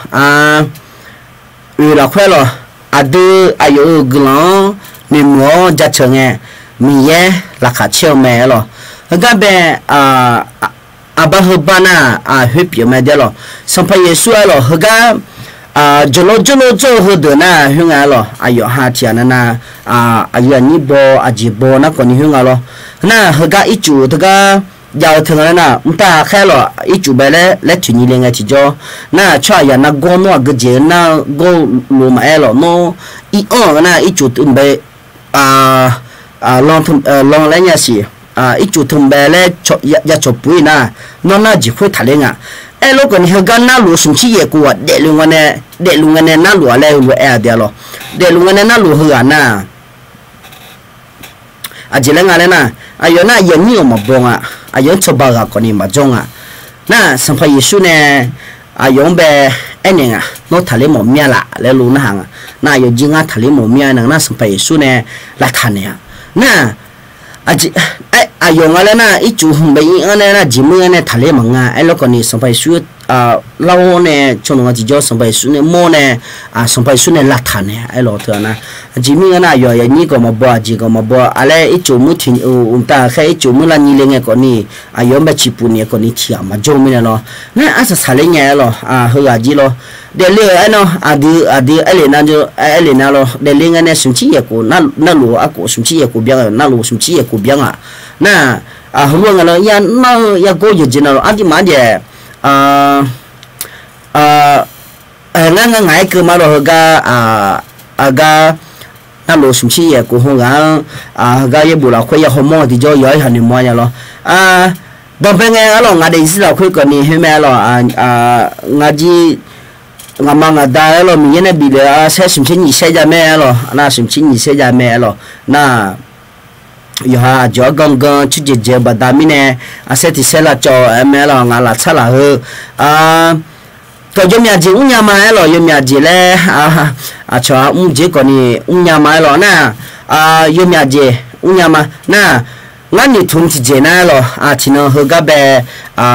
oeq lafkhoer lawq, aqdui aqyawf-euq guiqlanq-anr noeqmuiq-awr jaceuq ngae, Miqyaer laqkhaq caer-eu mae-aer lawq. Heugar bae, aqbar heubar nar, aqhoer pyeuf mae de-a lawq. Sanqpaq Yeqsur-aer lawq, heugar jawrlawr jawrlawr jawr-eu heudeuq nar khoerngae-aer lawq, aqyawf ha tiq ghaq navnav, aqyuif aqnyir baw aqjeq baw narkawvni khoerngae lawr. Nar heugar ircuf teugar jav-eu teu nga laer nar, mqtav khaer lawq ircuf bae laer laer toeqnyi le ngae tiqjawr nar, tsawrhaq yaq nargawr nawr aqgeujeq-eu nar-eu gawr-eu lof maqaer lawq, nawr ir-anr-euq nar ircuf teu bae, lan laer nya siq, ircuf teu bae laer ya cawq puq-ir nar, nawr nar jeq khoer taqler nga. Aerlof kawvni heugar narluf-eu smq tsir yaef kov ghaq daefluf nga nae, daefluf nga nae narluf-a laer heulof-aer-a de-a lawq. Daefluf nga nae narluf heughaq nar, aqjeq laer nga laer nar, aqyawf nar aqyuif aqnyir-awq maqbaw nga, aqyawf-anr cawba ghaq kawvni maqjawr nga. Nar Sanqpaq Yeqsur nae aqyawf-anr bae aernaeq nga, nawr taqler mawf mir-a laf laer luf narhaq nga. Nar aqyawf jir ngar taqler mawf mir-a nar, nar Sanqpaq Yeqsur nae lavtaq naeq-a. Nar aqyawf nga laer nar, ircuf hmq bae ir-anr nae nar, jeq mr-aer nae taqler maqnga. Aerlof kawvni Sanqpaq Yeqsur lar-awr nae tsawrnawq-anr tiqjawr Sanqpaq Yeqsur nae mawr nae, Sanqpaq Yeqsur nae lavtaq naeq-a aerlawq teu-a nar. Aqjeq mirnae nar, aqyawf aqnyir gawq maqbaw, aqjeq gawq maqbaw, aqlaer ircuf mur tiq mqtav khaer ircuf mur lavnyi le ngae khawfni, aqyawf-anr bae ciqpuf naeq khawfni tiq ghaq maqjawr mirnae lawr. Nar arsaq saqler nya aerlawq, heughaq jir lawr. Daefle-euq aernar, aqdui aqdui aerlef nar, aerlef nar lawr, daefle ngae nae smq tsir yaef khof narluf arkhof smq tsir yaef khof byan-a, narluf smq tsir yaef khof byan-a. Nar, heulof-aer nga lawr, ya nar-eu yargawr yawqjeq navluf ardirmaf-anr jaeq, ngar ngar ngaq-aer keuv ma lawr, heugar, aqgar, narluf smq tsir yaef khof hawr ghaq-anr, heugar yaerbof lafkhoer ya hawmawr-eu tiqjawr yawq-aer yaq noeqmawr nya lawr. Danqbae ngae aerlawq, ngaq daefzir lafkhoer khawfni khoer mae aerlawq, ngaq jir, ngaqma ngaqda aerlawq, Miqyaer nae bif le-a saer smq tsir nyiq saer jav mae aerlawq, nar smq tsir nyiq saer jav mae aerlawq, nar yawqha aqjox-aer gangan tsawrjeuq jeuq-eu baqda mirnae, arsaer tiq saer lavcawv-aer mae aerlawq, ngaq laftsar laf-eu, kawq yawmyaq jeq mrnya ma aerlawq, yawmyaq jeq laer, aqcawq-a mr jeq khawfni mrnya ma aerlawq nar, yawmyaq jeq mrnya ma nar, ngar noeqtmq tiqjeq nar aerlawq, tiqnan heugar bae,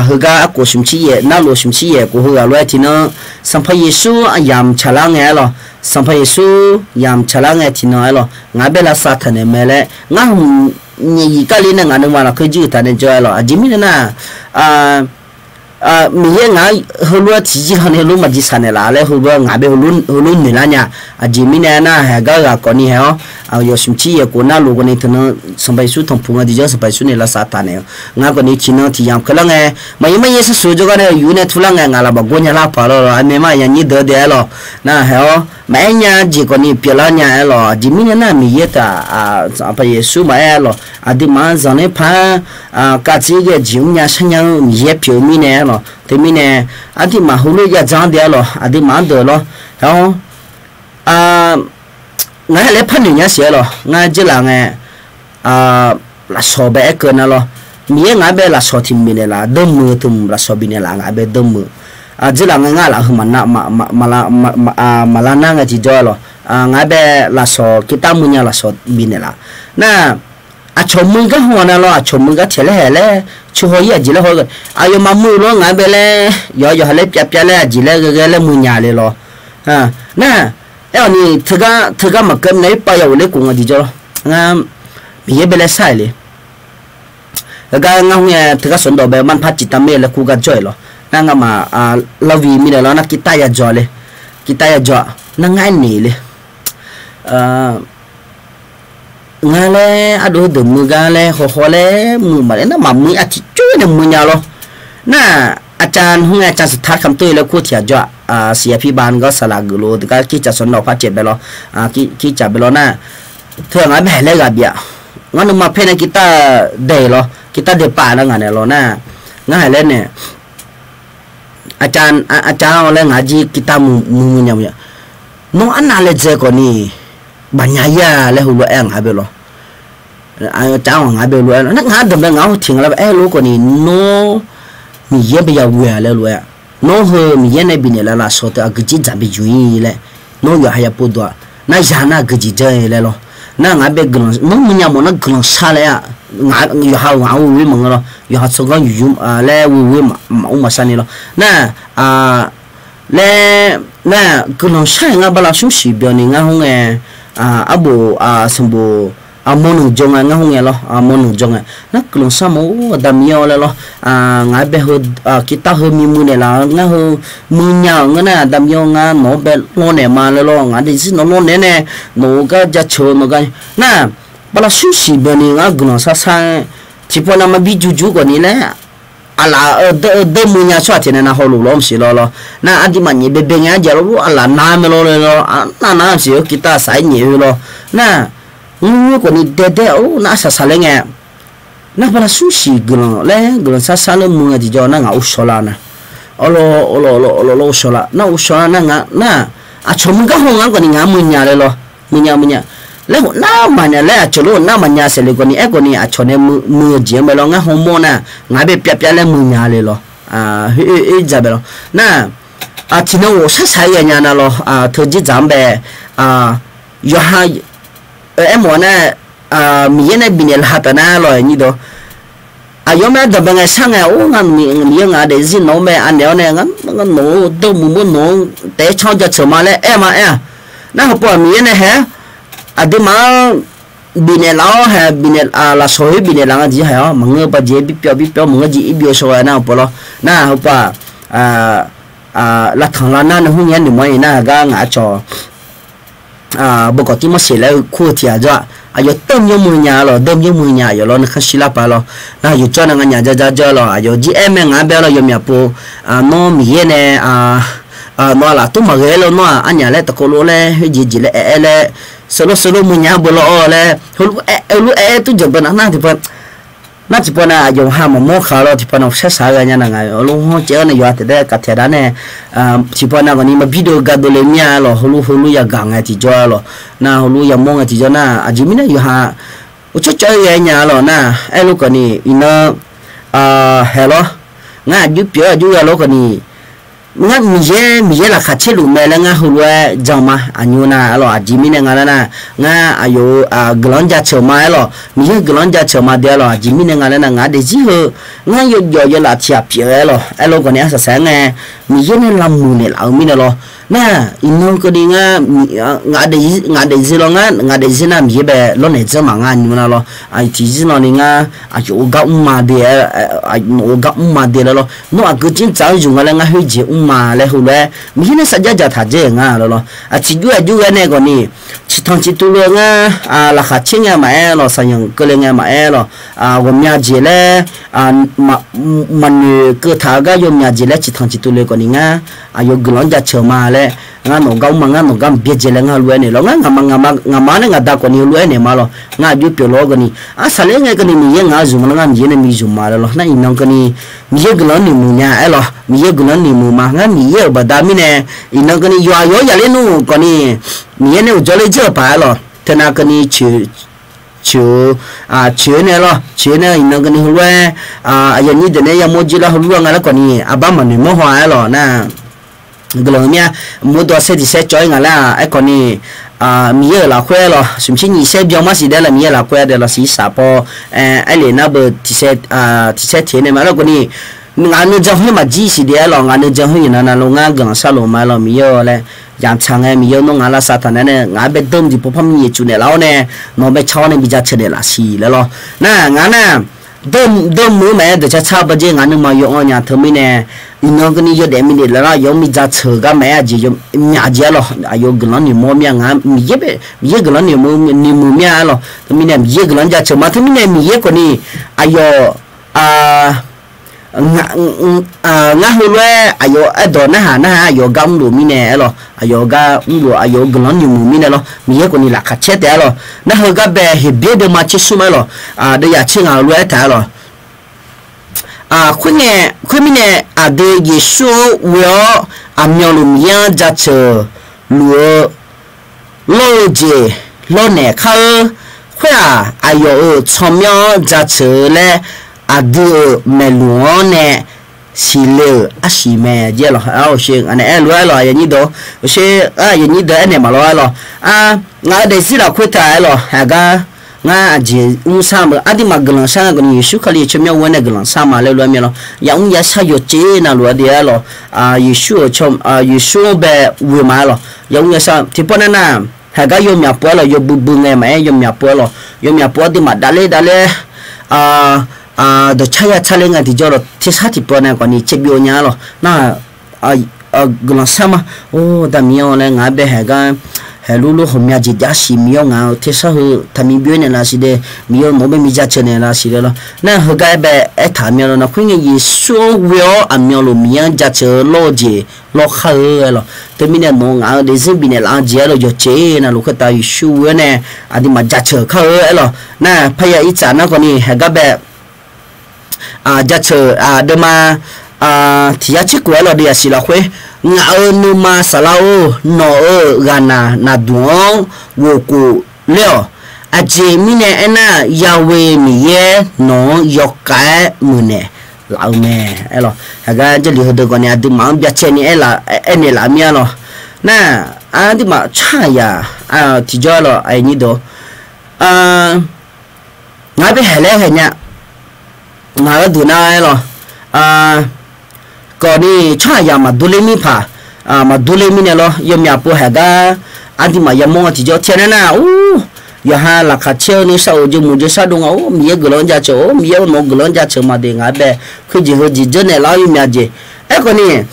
heugar arkhof smq tsir yaef, narluf smq tsir yaef khof heughaq lof-aer tiqnan, Sanqpaq Yeqsur yamq tsaqlar ngae aerlawq, Sanqpaq Yeqsur yamq tsaqlar ngae tiqnan aerlawq, ngaq-aer bae lavsav taq naeq mae laer ngar hmq nyiq kali nae ngaq nuima lafkhoer jir-eu taq nae jawr aerlawq. Aqjeq mirnae nar, Miqyaer ngaq-anr heulof-aer tiqjir hawni heulof maqjeq saq naeqlaf laer heulof-aer ngaq bae heulof noeqlar nya. Aqjeq mirnae nar, haeq gar ghaq khawfni haeq-awr, yawq smq tsir yaef khof narluf khawfni tiqnan, Sanqpaq Yeqsur tanqpuq nga tiqjawr Sanqpaq Yeqsur nae lavsav taq naeq-eu. Ngaq khawfni tiqnan tiq yamq keuvlar ngae, maqyaer maqyaer sarsuq jawrgar nae yuf nae turlar ngae ngaq laf maqgor nya lar paq lawr, aqmeq ma yanyir deuq-eu dae aerlawq. Nar haeq-awr maqaer nya jeq khawfni pyeuflar nya aerlawq. Aqjeq mirnae nar, Miqyaer taq, Sanqpaq Yeqsur maqaer aerlawq, aqduimaf-anr zanqler par-aer, kavtsir ghae jeq mrnya sharnya-eu Miqyaer pyeuf-eu mirnae aerlawq. Teumirnae, aqduimaf heulof-aer yadzanr dae aerlawq, aqduimaf-anr deuq lawr. Haeq-awr, ngaq-aer laer par noeq nya siq aerlawq, ngar jeurlaf ngae, lafsawq bae aer keuv nar lawr. Miqyaer ngaq-aer bae lafsawq tiq mq bifnaeq laf, dawrmuiq-eu teumq lafsawq bifnaeq laf ngaq-aer bae dawrmuiq. Jeurlaf ngae ngar laf heu maqlar nar ngae tiqjawr aerlawq, ngaq-aer bae lafsawq kirtav muiq nya lafsawq bifnaeq laf. Nar, aqcawq muiq gar haw nar lawr, aqcawq muiq gar taeq laer haeq laer, cu haw-ir aqjeq laer haw-ir, aqyawfmaf muiq lof-aer ngaq-aer bae laer, yawqha yawqha laer pyavpyav laer aqjeq laer ghae ghae laer muiq nya le lawr. Nar, aer-awq ni, teugar maqkeuv nae irpav ya ghofler khof nga tiqjawr lawr. Ngar, Miqyaer bae laer shar-euq le. Heugar ngar hmr-aer teugar sanqdawq bae mar par ciqtav mir-eu laer kur gar jawr-euq lawr. Nar ngamaf, larvi mirnae lawr nar kirtav ya dzaw le. Kirtav ya dzaw-aq nar ngar aernaeq le. Ngar laer ardov heudeuq muiq gar laer hawhaw laer muiq maqlaer nar maqmuiq aqtiq coer nae muiq nya lawr. Nar, aqca hmr-aer aqca saqtar kamq teu laer kur tiq ghaq jawr-aq, siqya pirbav gar saqlaq geufluf-eu teugar kircaf sanqdawq par caev bae lawr. Kircaf bae lawr nar, teu-aq ngaq-aer bae haeq laer ghaq bif-aq, ngar nuima paer nae kirtav dae lawr, kirtav dae pav nar ngaq naeq lawr nar, ngar haeq laer nae, aqca-anr laer ngaq jir kirtav muiq muiq nya muiq nya. Nawr arnav laedzae khawfni baqnya-ir-a laer heulof-aer ngaq-aer bae lawr. Aqca-anr ngaq-aer bae lof-aer nar, ngaq-anr danqbae ngaq-anr tiq nga laer bae aer lof khawfni, nawr Miqyaer bae ya ghoe-a laer lof-aer, nawr heu Miqyaer nae bifnaeq laf lafsawq teu aqgeujeq dzaq bi juq-ir laer, nawr yawqha ya povdov-aq, nar ya nar aqgeujeq janr-eu laer lawr. Nar ngaq-aer bae guiqlanq, nawr muiq nya mawf nar guiqlanq shar laer-a, yawqha-euq ngaq-anr ghoe maqngeur lawr, yawqha tsawrganr yuqyur laer ghoe ghoe maqmr maqshar ni lawr. Nar, laer, nar guiqlanq shar-aer ngar bala smrsiq byanni ngar hmr ngae, arbof, sanqbof, mawrnuiq jawr ngae ngar hmr ngae lawr, mawrnuiq jawr ngae nar guiqlanq shar mawf-or Aqda Miqyaer-awr laer lawr. Ngaq-aer bae heu, kirtav heu mimuiq naeqlaf-eu ngar heu muiq nya-euq ngeur nar Aqda Miqyaer-awr ngar nawq-anr bae lawrnaeq ma laer lawr, ngaq daefzir nawq lawrnaeq-aer nae nawq-euq gar jaceuq-eu nawq gar nar, bala smrsiq byanni ngar guiqlanq shar shar-aer, tiqpawf navmaqbi juq juq khawfni laer, aqlaf-eu dawr-eu dawr muiq nya tsawrhaq tiq nae nav hawluf lawr maqsiq lawr lawr. Nar aqduimaf nyaef baebae ngae arjaf lawr lawr aqlaf nav mae lawr laer lawr, nar nav maqsiq heu kirtav saq-aer nyaef-eu lawr. Nar, nymr nymr khawfni dae dae-or nar arsaq saqler ngae, nar bala smrsiq guiqlanq laer guiqlanq shar shar laer muiq ngae tiqjawr nar ngaq uvshaw lar nar, awrlawr awrlawr awrlawr uvshaw lar nar uvshaw lar nar nga nar, aqcawq muiq gar haw ngar khawfni ngaq-anr muiq nya laer lawr, muiq nya muiq nya laer hawq nar maqnya laer aqcawq lof-aer nar maqnya saef le khawfni aerkhawfni aqcawq nae muiq-eu jeq-anr bae lawr ngar hawmawr nar, ngaq-aer bae pyavpyav laer muiq nya le lawr. Oer dzaq bae lawr nar, tiqnan ghawqshaq shaq-aer ya nya nar lawr, teu jir dzaq-anr bae, yawqha, aermawf nar, Miqyaer nae bifnaeq laf taf nar lawr nyir dawq, Aqyawf mae ardanqbae ngae shar ngae, or, ngar Miqyaer ngaq daefzir nawq-anr mae anaeq-awr nae, ngar nawq-eu dawrmuiq mawr nawq-anr taef-aer can-awr jaceuq ma laer aer-eu ma aer-aq. Nar heupov-aq Miqyaer nae hae-aer, aqduimaf-anr bifnaeq laf-awr hae, bifnaeq lafshawq-eu bifnaeq laf nga jeq hae-awr maqngeur ba jeq-aer birpyawv birpyawv maqngeur jeq-ir byov shaw-aer nar heupov lawr. Nar heupov-aq, lavtanq lavnar nae hmr nya noeqmawr-ir nar gar ngaq-aer cawq beugar tir mawr seq laer-eu kur-eu tiq ghaq jawr-aq, aqyawf dawrmyanr muiq nya lawq, dawrmyanr muiq nya aqyawf lawr nuikhanr shir lar paq lawr. Nar yawqjawr nae nganyaf jaja jawr lawq, aqyawf jir aer mae ngaq-anr bae lawr, yawmyaq pov, nawr Miqyaer nae nawq-aq laf tmr maqghae-aer lawr, nawr-aq arnyaf laer taqkov lof laer khoerjeq jeq laer aer-aer laer, seulof seulof muiq nya beu lawr-awr laer, heulof aer-aer tmr jeq beu nar nar tiqpov nar tiqpov nae aqyawf ha maqmawr khaq lawr, tiqpov nae sar saq-aer ghae nya nar ngaq-euq lof-anr caev-awr nae yawqha taef daer kaqtaeq dar nae, tiqpov nae khawfni maqbi dov-eu gardov le mir-a lawq, heulof heulof yagaq ngae tiqjawr-a lawq. Nar heulof yamawr ngae tiqjawr nar aqjeq mirnae yawqha uqcawr cawv-aer ghae nya lawq nar, aerlof khawfni iqnan hae lawr. Ngar aqjox pyeuf-awr aqjox gha lawr khawfni, ngar Miqyaer, Miqyaer laqkhaq caerluf mae laer ngar heulof-aer jan ma. Aqnymr nar-a lawq, aqjeq mirnae nga laer nar, ngar aqyawf-euq guiqlanq-anr jaceuq ma-aer lawq, Miqyaer-euq guiqlanq-anr jaceuq ma de-a lawq, aqjeq mirnae nga laer nar, ngaq daefzir heu ngar yawjawf yawlaf tiq ghaq pyeuf-aer lawq, aerlof khawfni arsaq saq-aer ngae, Miqyaer nae lavmuiq naeqlaf-eu mirnae lawr. Nar iqnan keuvni ngar, ngaq daefzir lawr, ngar ngaq daefzir nar Miqyaer bae lawrnaeq dzanr maqnga nymr nar lawr, tiqzir nawni ngar aqyawf-euq gar mr ma de, nawq-euq gar mr ma de laer lawr, nawr aqgeu janr dzaq-anr yuf nga laer ngar khoerjeq mr ma laer heulof-aer Miqyaer nae sarjax dzaqtaq dzae-euq nga laer lawr. Aqtiq jur-aer jur ghae nae khawfni, ciqtanq ciqtuv le-eu ngar, laqkhaq caer ngae maqaer lawq, saqyanq keuvle ngae maqaer lawq, ghawqmya jeq laer maqnoeq keuv taq-eu gar yawmya jeq laer ciqtanq ciqtuv le khawfni ngar, aqyawf guiqlanq-anr jaceuq ma laer, ngar nawq gar mr ma, ngar nawq gar maqbyaerdzae laer ngar heulof-aer naeq lawr, ngar ngaqma, ngaqma-anr nae ngaqda khawfni heulof-aer naeq ma lawq, ngar aqjox pyeuf lawr khawfni, arsaq ler ngae keuvni Miqyaer ngaq-anr zmq ma nar ngar Miqyaer nae bi zmq ma laer lawr. Nar iqnan keuvni Miqyaer guiqlanq-anr noeqmuiq nya-aer lawq, Miqyaer guiqlanq-anr noeqmuiq ma, ngar Miqyaer-euq baqda mirnae, iqnan keuvni yawqha yawq-anr yaf ler nmr khawfni, Miqyaer nae uqdzawr ler dzeur-euq paq-aer lawq, teunav keuvni coeq, coeq-eu, coeq-eu nae lawr, coeq-eu nae iqnan keuvni heulof-aer, aqyawf nyir deuq nae yamawr jir lar heulof-aer nga laer khawfni, arbar maqnoeq mawr haw-aer lawq nar, guiqlanq-eu mir-a, mqdawq saer tiq saer cawv-ir ngaq laer-aq, aerkhawfni, Miqyaer-euq lafkhoer-aer lawq, smqshir nyiq saer byan mar siq dae lawq, Miqyaer lafkhoer-aer dae lawq siq saq paw, aer le nar beu tiq saer, tiq saer teq nae ma laer khawfni, ngaq nuijan khoer maqjir siq dae-aer lawq, ngaq nuijan khoer yawqnan navluf ngar guiqlanq sharluf ma-aer lawq, Miqyaer-awr laer, yaqtsaq ngae Miqyaer nawr ngaq lavsav taq nae nae ngaq-anr bae dawr-eu jeq pawpar mirnae yaf cuf naeqlaf-awr nae, nawq-anr bae car-awr nae bi jaceuq naeqlaf siq laer lawr. Nar ngaq nar, dawrmuiq-eu maqaer dawqcar car bawjer ngaq nuima yaw anr nya teumirnae, iqnan keuvni yawdaef mirnae laer lar yawf-anr bi jaceuq gar maqaer aqjeq yawmyaq jeq-aer lawq, aqyawf guiqlanq noeqmawr mir-a, ngaq Miqyaer guiqlanq noeqmuiq mir-a-aer lawq, teumirnae Miqyaer guiqlanq jaceuq ma, teumirnae Miqyaer khawfni, aqyawf ngar heulof-aer aqyawf aerdawq narhaq narhaq-aer aqyawf gar mrluf mirnae-aer lawq, aqyawf gar mrluf aqyawf-euq guiqlanq noeqmuiq mirnae lawr, Miqyaer khawfni laqkhaq caer taef-aer lawq. Nar heugar bae Heqbyaer deuvma tser smr-aer lawq, deuvyaq tser ngaq-euq lof-aer taq-aer lawq. Khoerngae, khoermirnae aqdui Yeqsur-anr ghoe-awr aqmyanluf Miqyaer-anr jaceuq luf-eu lawr-eu jeq lawrnaeq kar-eur. Khoer-aq, aqyawf-euq tsawrmyanr-anr jaceuq-eu laer aqdui-euq maeqluq-anr nae siqle-euq arsiq mae. Jeq lawq, aqshe ngaq nae aer lof-aer lawq, aqyawf nyir deuq, aqshe, aqyawf nyir deuq aernaeq maqlawr-aer lawq. Ngaq-euq daefzir lafkhoer taq-aer lawq, haqgar ngar aqjeq mr shar-eu aqduimaf guiqlanq shar nga khawfni Yeqsur Kali-euq tsawrmyanr ghoe-awr nae guiqlanq shar ma laer lof-aer mir-a lawq. Yamr yashar yawqjeq navluf-a de-aer lawq, Yeqsur-euq tsawr, Yeqsur-anr bae ghoe ma-aer lawq. Yamr yashar tiqpawf nar nar, haqgar yawmyaq pov-aer lawq, yawbui bui ngae maqaer yawmyaq pov-aer lawq, yawmyaq pov-aer aqduimaf davler davler dawqcar ya car ler ngae tiqjawr lawq, tersar tiqpawf nae khawfni caevbyov nya-a lawq. Nar guiqlanq shar ma. Or, da Miqyaer-awr laer ngaq-anr bae haqgar haiq lur lur ghawqmya jeq jav siq Miqyaer-awr ngaq-euq tersar heu taqmi byov-ir naeqlaf siq de, Miqyaer-awr nawq-anr bae mi jaceuq naeqlaf siq laer lawq. Nar heugar-aer bae aertaq mir-a lawq, nar khoerngae Yeqsur-anr ghoe-awr aqmyanluf Miqyaer-anr jaceuq-eu lawr-eu jeq lawr khar-eu-aer lawq. Teumirnae nawq-eu ngaq-eu daefzir bifnaeq laf-eu jeq-aer lawq, yawqjeq navluf khoertav Yeqsur ghoe-awr nae aqduimaf jaceuq kar-eu-aer lawq. Nar parya irtsaf nar khawfni haqgar bae jaceuq deuvma tiq yar tser khof-aer lawq, deuvyaq siq lafkhoer, ngaq-euq nuima saflar-or, nawq-euq ghaqnaq naqduq-anr ghofkhof ler-awq. Aqjeq mirnae aernar, Yahweh Miqyaer nawq-anr yawkhav-aer muiqnaeq laf-eu mae-aer lawq. Haqgar Jarlif heudeuq khawfni aqduimaf-anr byacaevni aernaeq laf mir-a lawq. Nar aqduimaf tsawrhaq yaq tiqjawr-aer lawq, aqyuif nyir deuq, ngaq-anr bae haiq laer haeq nya. ngaq-euq duq nar-aer lawq, kawfni tsawrhaqzaq maqdur ler mirpaq, maqdur ler mirnae lawr, yawmyaq pov haiq gar aqduimaf yamawr-eu tiqjawr tiqnae nar, or, yawqha laqkhaq caer-eu nuisar-euq jeq muiq jeq shardov nga, or, Miqyaer guiqlanq-anr jaceuq, or, Miqyaer-or, nawq-eu guiqlanq-anr jaceuq ma de, ngaq-aer bae khoerjeq heujeq dzeur naeq lar-awr yawmyaq jeq. Aerkhawfni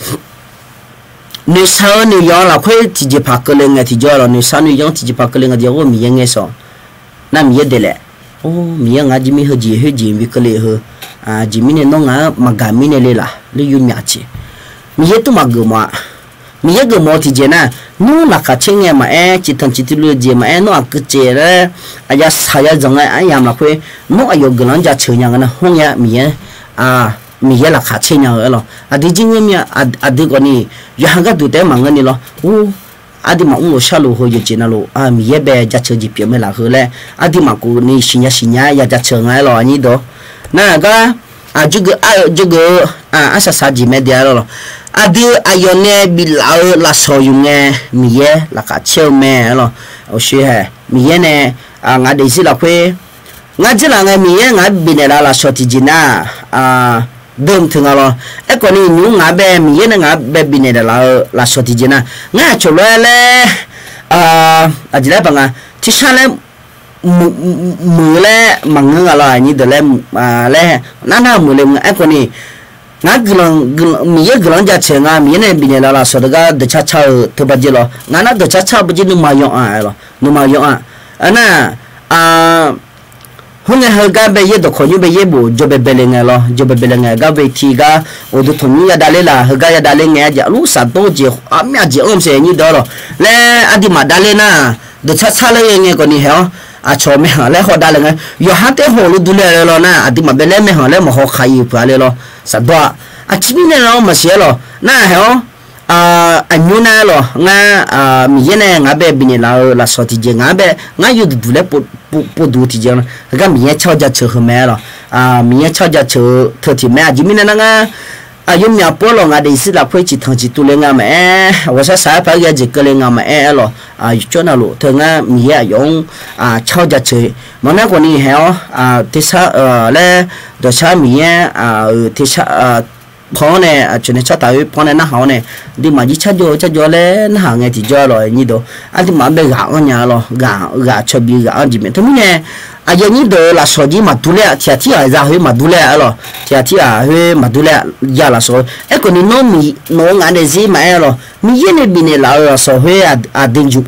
noeqshaq-eu noeqyanq lafkhoer tiqjeqpaq keuvle ngae tiqjawr lawq, noeqshaq noeqyanq tiqjeqpaq keuvle ngae tiqjawr, or, Miqyaer ngae shawq. Nar Miqyaer daeqlaef, or, Miqyaer ngar jirmir heujeq khoerjeq bi keuvle heu, aqjeq mirnae nawr ngaq-anr maqgaq mirnae le laf ler yawmyaq jeq. Miqyaer tmr maqgeuf mawf-a. Miqyaer geufmawf-eu tiqjeq nar, nawr laqkhaq caer ngae maqaer, ciqtanq ciqtuv le-eu jeq maqaer, nawr aqgeujeq laer aqyawf shaq ya zanq ngae aryamq lafkhoer, nawr aqyawf guiqlanq-anr jaceuq nya nga nar, hawr ngae Miqyaer, Miqyaer laqkhaq caer nya-eu aer lawq. Aqdui jir ngeur mir-a, aqdui khawfni yawqha gharduq taef-aer maqngeurni lawr, or, aqduimaf mrlof sharlof heu yawqjeq navluf Miqyaer bae jaceuq jeq pyeuf mae laf heu laer aqduimaf khawfni siqnya siqnya-aer ya jaceuq nga aer lawq, aqnyir deuq. Nar gar, aqjox geuf ar-eu jox geuf-eu, arsaq saq jeq mae de aer lawq. Aqdui aqyawf nae biflaf-eu lafsawq yuf ngae, Miqyaer laqkhaq caer-eu mae aer lawq. Oqshoe hae, Miqyaer nae ngaq daefzir lafkhoer ngar dzeurlaf ngae Miqyaer ngaq-anr bifnaeq laf lafsawq tiqjeq nar, deuq teu nga lawr. Aerkhawfni nymq-mr ngaq-anr bae Miqyaer nae ngaq-anr bae bifnaeq laf laf-eu lafsawq tiqjeq nar, ngar aqcawq lof-aer laer, aqjeq laer paq nga, tersar laer muiq-eu laer maqngeur nga lawr, aqnyir deuq laer, laer nar nar muiqle nga. Aerkhawfni ngaq-anr guiqlanq, Miqyaer guiqlanq-anr jaceuq nga, Miqyaer nae bifnaeq laf lafsawq deuq gar deuq carcar-eu teu baqjeq lawr. Ngaq nar deuq carcar-eu baqjeq nuima yaw-a aer lawq, nuima yaw-a. Aernar, khoerngae heugar bae yaer dawqkawq nymr bae yaer bof jawr baebae le ngae lawr, jawr baebae le ngae gar bae tiq gar uqduq tanqnymr yadavler laf, heugar yadavler ngae arjeq arluf saqdawr jeq armyav jeq anr-eu maqsiq aqnyir deuq lawr. Laer aqduimaf davler nar, deuq carcar laer ghae ngae khawfni haeq-awr aqcawq maeqhanq laer haw davle ngae, yawqha taef haw luf durler-a laer lawr nar, aqduimaf bae laer maeqhanq laer maqhaw khaq-iq peuq-a le lawr. Saqdawr-a, aqjeq mirnae lar-awr maqsiq aer lawq nar haeq-awr, aqnymr nar aer lawq ngar, Miqyaer nae ngaq-anr bae bifnaeq laf-eu lafsawq tiqjeq ngaq-anr bae ngar yawduq duq laer pov duq-eu tiqjeq-a, heugar Miqyaer car-awr jaceuq heu mae aer lawq. Miqyaer car-awr jaceuq-eu teu tiq mae, aqjeq mirnae nar ngar, aqyawfmaf pov-aer lawq ngaq daefzir lafkhoer ciqtanq ciqtuv le nga maqaer, ghawqshaq shaq-aer paq-aer ghae jeq keuvle nga maqaer aer lawq. Yawqcawv navluf teu ngar Miqyaer aqyawf-anr car-awr jaceuq maqnar khawfni haeq-awr, tersar laer dawqshar Miqyaer-euq tersar pan-awr nae, aqcawq nae cartaq-eu pan-awr nae narhaq-awr nae, aqduimaf jir carjawr-eu carjawr laer narhaq ngae tiqjawr lawq, aqnyir deuq. Aqduimaf-anr bae ghaq anr nya lawq, ghaq ghaq cawbi ghaq anr jeq mae. Teumirnae aqyawf nyir deuq-eu lafsawq jir maqdur ler-a, tiq ghaq tirghaq za khoer maqdur ler-a aer lawq, tiq ghaq tirghaq khoer maqdur ler-a, ya lafsawq. Aerkhawfni nawr, nawq-eu ngaq daefzir maqaer lawq, Miqyaer nae bifnaeq laf-eu lafsawq khoer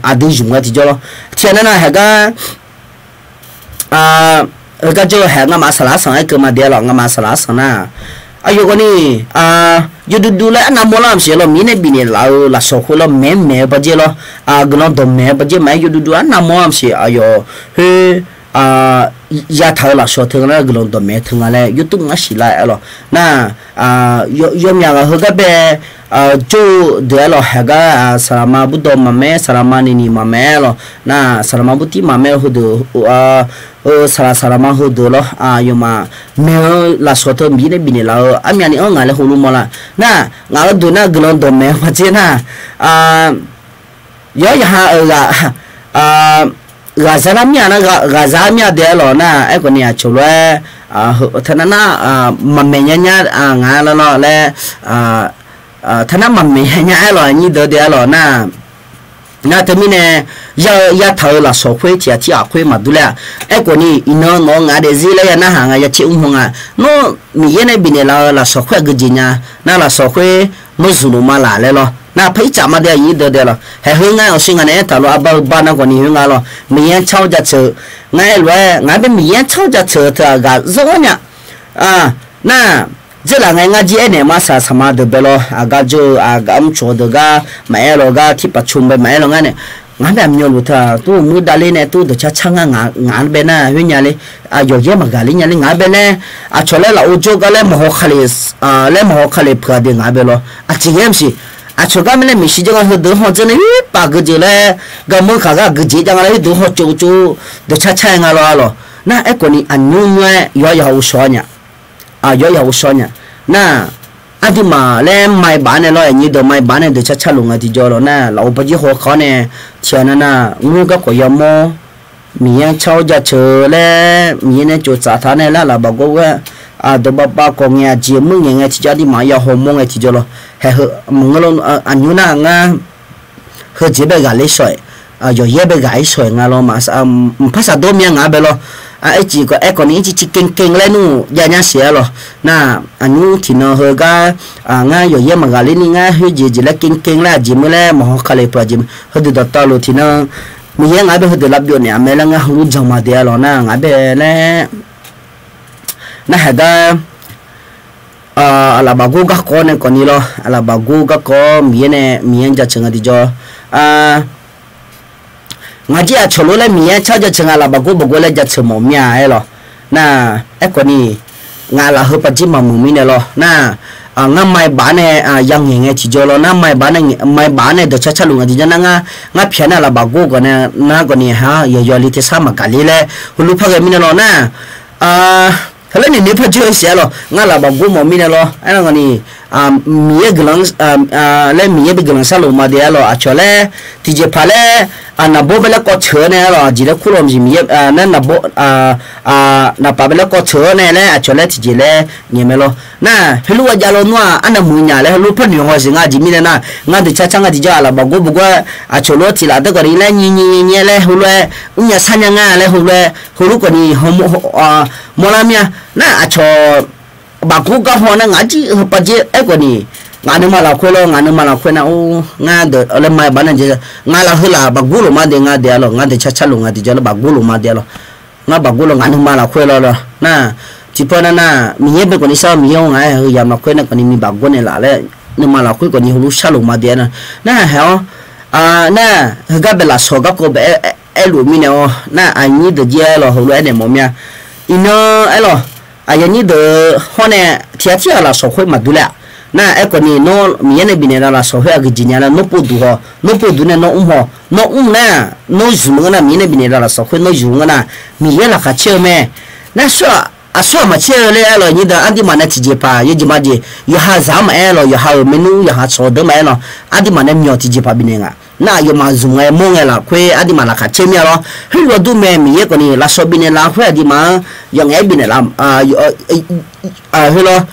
aqdui zmq nga tiqjawr lawr. Tiq ghaq nar nar haeq gar heugar jawr-eu haeq ngamaf saqlaq arsanq-aer keuv ma de aer lawq, ngamaf saqlaq arsanq nar, aqyawf khawfni yawduq duq laer arnavmawr lar maqsiq lawr, Miqyaer nae bifnaeq laf-eu lafsawq khoer lawr, maeq-aer maeq-eu baqjeq lawr, guiqlanq dawqmaeq-eu baqjeq maqaer, yawduq duq arnavmawr lar maqsiq aqyawf khoer yataq-eu lafsawq teu nga nar, guiqlanq dawqmaeq teu nga laer yawduq ngar siqlar aer lawq. Nar, yawmyaq ghaq heugar bae jawr-eu deuq aer lawq, haeq gar saqlaqma burdawq maqmaeq, saqlaqma niqniq maqmaeq aer lawq. Nar, saqlaqma burtir maqmaeq heudeuq, saqlaq saqlaqma heudeuq lawr, aqyawfmaf maeq-eu lafsawq teu Miqyaer nae bifnaeq laf-eu armyavni anr ngaq laer heulof mawrlar. Nar, ngaq-eu deuq nar guiqlanq dawqmaeq-eu baqjeq nar, yawr yawqha-euq ghaq, ghaqzaq lar mir-a nar, ghaqzaq-ar mir-a de aer lawq nar, aerkhawfni aqcawq lof-aer teunav nar maqmaeq nya nya nga lawr laer, teunav maqmaeq nya nya aer lawq, aqnyir deuq de aer lawq nar, nar teumirnae ya-eu yataq-eu lafsawq khoer tiq ghaq tirghaq khoer maqdur ler-a. Aerkhawfni iqnan nawq-eu ngaq daefzir laer ya narhaq nga, ya caer mr haw nga. Nawr Miqyaer nae bifnaeq laf-eu lafsawq khoer aqgeujeq nya, nar lafsawq khoer nawr zmq luf ma laf laer lawr. Nar par ircaf ma de aqnyir deuq de lawq. Haeq khoer ngar awqshe ngaq naeq-aer taqlof arbar-eu bar nar khawfni khoer nga lawq, Miqyaer-anr car-awr jaceuq, ngar aer lof-aer ngaq-anr bae Miqyaer-anr car-awr jaceuq-eu teu aqgaf zanr-awr nya. Nar, dzeurlaf ngae ngar jir aernaeq ma, saqlaq saqlaqma deuq bae lawr, aqgar jawr-eu aqgaf mrcawq deuq gar maqaer lawq, gar tiqpav com bae maqaer lawq ngar nae, ngaq-anr bae aqmyanluf teu-aq, tur muir davler nae tur dawqcar car ngar, ngaq-anr bae nar khoer nya ler, aqyawf yaer maqgaq ler nya ler, ngaq-anr bae nae aqcawq laer lafov jawr gar laer maqhaw ka le, laer maqhaw ka le peuq-a de ngaq-anr bae lawr. Aqjeq ghae maqsiq, aqcawq gar mirnae maeqshi jawr nga heudeuq haw dzeur nae irpaf geujeq laer, garmanr kaq gar geujeq jav nga laer heudeuq haw tsov tsov dawqcar car-aer nga lawr-a lawq. Nar aerkhawfni aqnymr nymr-aer yawr ya ghovshaw nya, yawr ya ghovshaw nya. Nar, aqduimaf laer maqbaf nae lawr, aqnyir deuq maqbaf nae dawqcar car luf nga tiqjawr lawq nar, lafov bawjir haw kaq-awr nae tiq ghaq nar nar nymr garkawv yamawr, Miqyaer-anr car-awr jaceuq laer Miqyaer nae tsoftsaf taq nae lar laf baq gawr ghae dawqbav bav kawv ngae aqjeq muir ngaeq ngae tiqjawr aqduimaf ya hawmawr ngae tiqjawr lawr. Haeq heu maqngeur lawr, aqnymr nar ngar heujeq bae ghaqler shawq-aer, yawqyaer bae ghaq-ir shawq-aer nga lawr ma. Mqpar saqdawr myav ngaq-anr bae lawr. Aerciv aerkhawf ni ircivciv keuvkeuv laer nmr jav nya siq-aer lawr. Nar aqnymr tiqnan heugar ngar yawqyaer maqghaqler ni ngar khoerjeq jeq laer keuvkeuv laer aqjeq muir laer maqhaw ka le peuq aqjeq muir heudeuq dawqtawvluf tiqnan Miqyaer ngaq-anr bae heudeuq lavbyov naeq-a mae laer ngar heulof jan ma de-a lawr. Nar ngaq-anr bae laer nar haeq gar aqlaf bafgor garkawv nae khawf ni lawr, aqlaf bafgor garkawv Miqyaer nae Miqyaer-anr jaceuq nga tiqjawr. Ngaq jir aqcawq lof laer Miqyaer car jaceuq nga, aqlaf bafgor bafgor laer jaceuq mawf mir-a-aer lawr. Nar aerkhawf ni ngaq lafheu paqjir maqmuiq mirnae lawr. Nar ngar maqbaf nae yangaeq ngae tiqjawr lawr. Nar maqbaf nae dawqcar carluf nga tiqjawr nar ngar, ngar pyaq nar aqlaf bafgor khawf nae nar khawf ni ha yawqyawq li tersar maqgaqler laer heulof par ghae mirnae lawr. Nar heulof naeq noeq par jir-eu siq-aer lawr, ngar aqlaf bafgor mawf mirnae lawr. Aernar khawf ni Miqyaer guiqlanq laer Miqyaer bae guiqlanq sharluf ma de-a lawr. Aqcawq laer tiqjeqpaq laer naqbawr bae laer kawv ceuq-awr nae-a lawr, aqjeq laer kurlawq maqsiq Miqyaer nar naqbawr naqpaf bae laer kawv ceuq-awr nae laer aqcawq laer tiqjeq laer ngaeq mae lawr. Nar heulof-aer jav lawnmr-aq arnavmuiq nyaf laer heulof par noeq haw siq nga. Aqjeq mirnae nar ngar deuq car car nga tiqjawr aqlaf bafgor bafgor-aer aqcawq lof-aer tiq laf deuq khawf ni laer nyi nyi nyi nyi-aer laer heulof-aer mrnya sarnya nga laer heulof-aer heulof khawf ni haw mawrlar mir-a. Nar aqcawq bafgor garhaw nar ngaq jir heu paqjir aerkhawf ni ngaq nuima lafkhoer lawr, ngaq nuima lafkhoer nar-or ngar deuq laer maqbaf nae jeq ngaq lafheu laf bafgor lof ma de nga de-a lawr. Ngar deuq car car lof nga tiqjawr laer bafgor lof ma de-a lawr. Ngar bafgor lawr ngaq nuima lafkhoer lawr lawr. Nar tiqpov nar nar Miqyaer bae khawf ni shar-eu Miqyaer-or ngaq-aer heu yamq lafkhoer nae khawf ni mi bafgor naeqlaf laer nuima lafkhoer khawf ni heulof sharluf ma de-a lawr. Nar haeq-awr nar heugar bae lafsawq garkawv bae aerluf mirnae-awr nar aqnyir deuq jir-aer lawr heulof-aer naeq mawf mir-a. Iqnan aer lawr, aqyawf nyir deuq hawr nae tiq ghaq tirghaq lafsawq khoer maqdur ler-aq. Nar aerkhawf ni nawr Miqyaer nae bifnaeq laf lafsawq khoer aqgeujeq nya laer nawr povduq haw, nawr povduq nae nawr mr haw, nawr mr nar nawr zmq-eu nar Miqyaer nae bifnaeq laf lafsawq khoer nawr zmq-eu nar Miqyaer laqkhaq caer-eu mae. Nar aqsur-aq maqcaer-eu laer aer lawr. Nyir deuq aqduimaf nae tiqjeqpaq yawjeq majeq yawqha zaq-anr maqaer lawr, yawqha-euq maernmr yawqha tsawq deuq maqaer lawr, aqduimaf nae myawq tiqjeqpaq bifnaeq nga. Nar aqyawfmaf zmq ngae mawr ngae lafkhoer aqduimaf laqkhaq caer mir-a lawr. Heulof-aer dur mae Miqyaer khawf ni lafsawq bifnaeq laf khoer aqduimaf-anr yawf ngaef-aer bifnaeq laf heu lawr.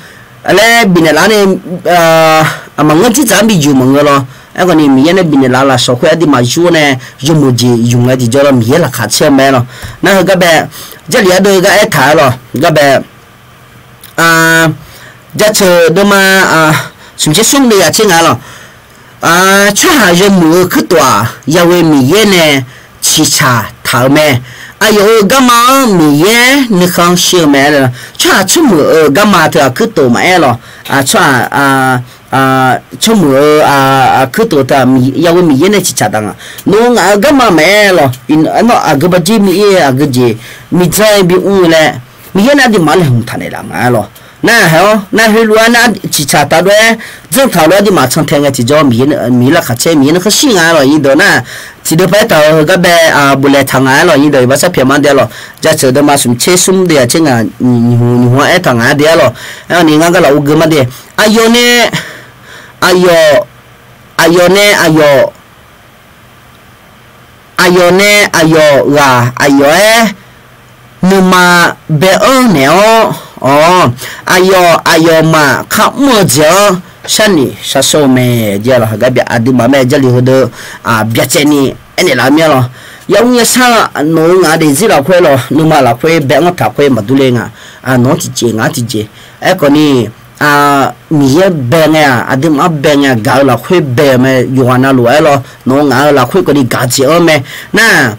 Laer bifnaeq laf-anr nae maqngeur dzerdzaq-anr bi juq maqngeur lawr. Aerkhawf ni Miqyaer nae bifnaeq laf lafsawq khoer aqduimaf yur-awr nae yawmuiq jeq yumq ngae tiqjawr lawr Miqyaer laqkhaq caer-eu mae lawr. Nar heugar bae Jarlif ardeuv gar aertaq-aer lawr, gar bae jaceuq deuvma smq tser smr deuv yaf tser ngaq lawr. Tsawrhaq yawmuiq-eu kuirtof-aq Yahweh Miqyaer nae ciqcaq taq-euq mae. Aqyawf-euq garma-anr Miqyaer nuikhanr shir-eu mae. Tsawrhaq tsawrmuiq-euq garma teughaq kuirtof maqaer lawr. Tsawrhaq tsawrmuiq-eu kuirtof teughaq Yahweh Miqyaer nae ciqcaq taq nga. Nawq-eu ngaq-eu garma maqaer lawr. Nawr aqgeu bajir mir-ir aqgeujeq mirdzanr-aer bimr-eu laer Miqyaer nae aqduimaf-anr laeqhmq taq naeqlaf nga-aer lawr. Nar haeq-awr nar heulof-aer nar ciqcaq taq dov-aer dzanr taq lof-aer aqduimaf can tae ngae tiqjawr Miqyaer laqkhaq caer Miqyaer nuikhanr shir nga-aer lawr. Nyir deuq nar tiqdeuv paq aertaq-euq heugar bae boflaeq taq nga-aer lawr. Nyir deuq iqbax sar pyaeq ma de-a lawr. Jaceuq deuvma smq tser smr deuv yaf tser ngaq nyiq hmq nyiq hmq-anr aertaq nga-a de-a lawr. Aerkhawf ni ngar gar laf ur geu ma de. Aqyawf nae aqyawf, aqyawf nae aqyawf aqyawf nae aqyawf ghaq aqyawf-aer nuima bae-anr naeq-awr, awq, aqyawf aqyawfmaf kar mr-eu jeq-anr sharnoeq sharshawr-eu mae. Jeq lawq haqgar byav aqduimaf mae Jarlif heudeuq byacaevni aernaeq laf mir-a lawr. Yamr yashar nawq-eu ngaq daefzir lafkhoer lawr nuima lafkhoer bae-anr taq khoer maqdur le nga. Nawq-anr tiqjeq ngaq-anr tiqjeq. Aerkhawf ni Miqyaer bae ngae-aq aqduimaf-anr bae ngae-aq gaq-eu lafkhoer bae-euq mae. Yawqghaq navluf-aer lawr nawq-eu ngaq-eu lafkhoer khawf ni gaq jeq-anr mae. Nar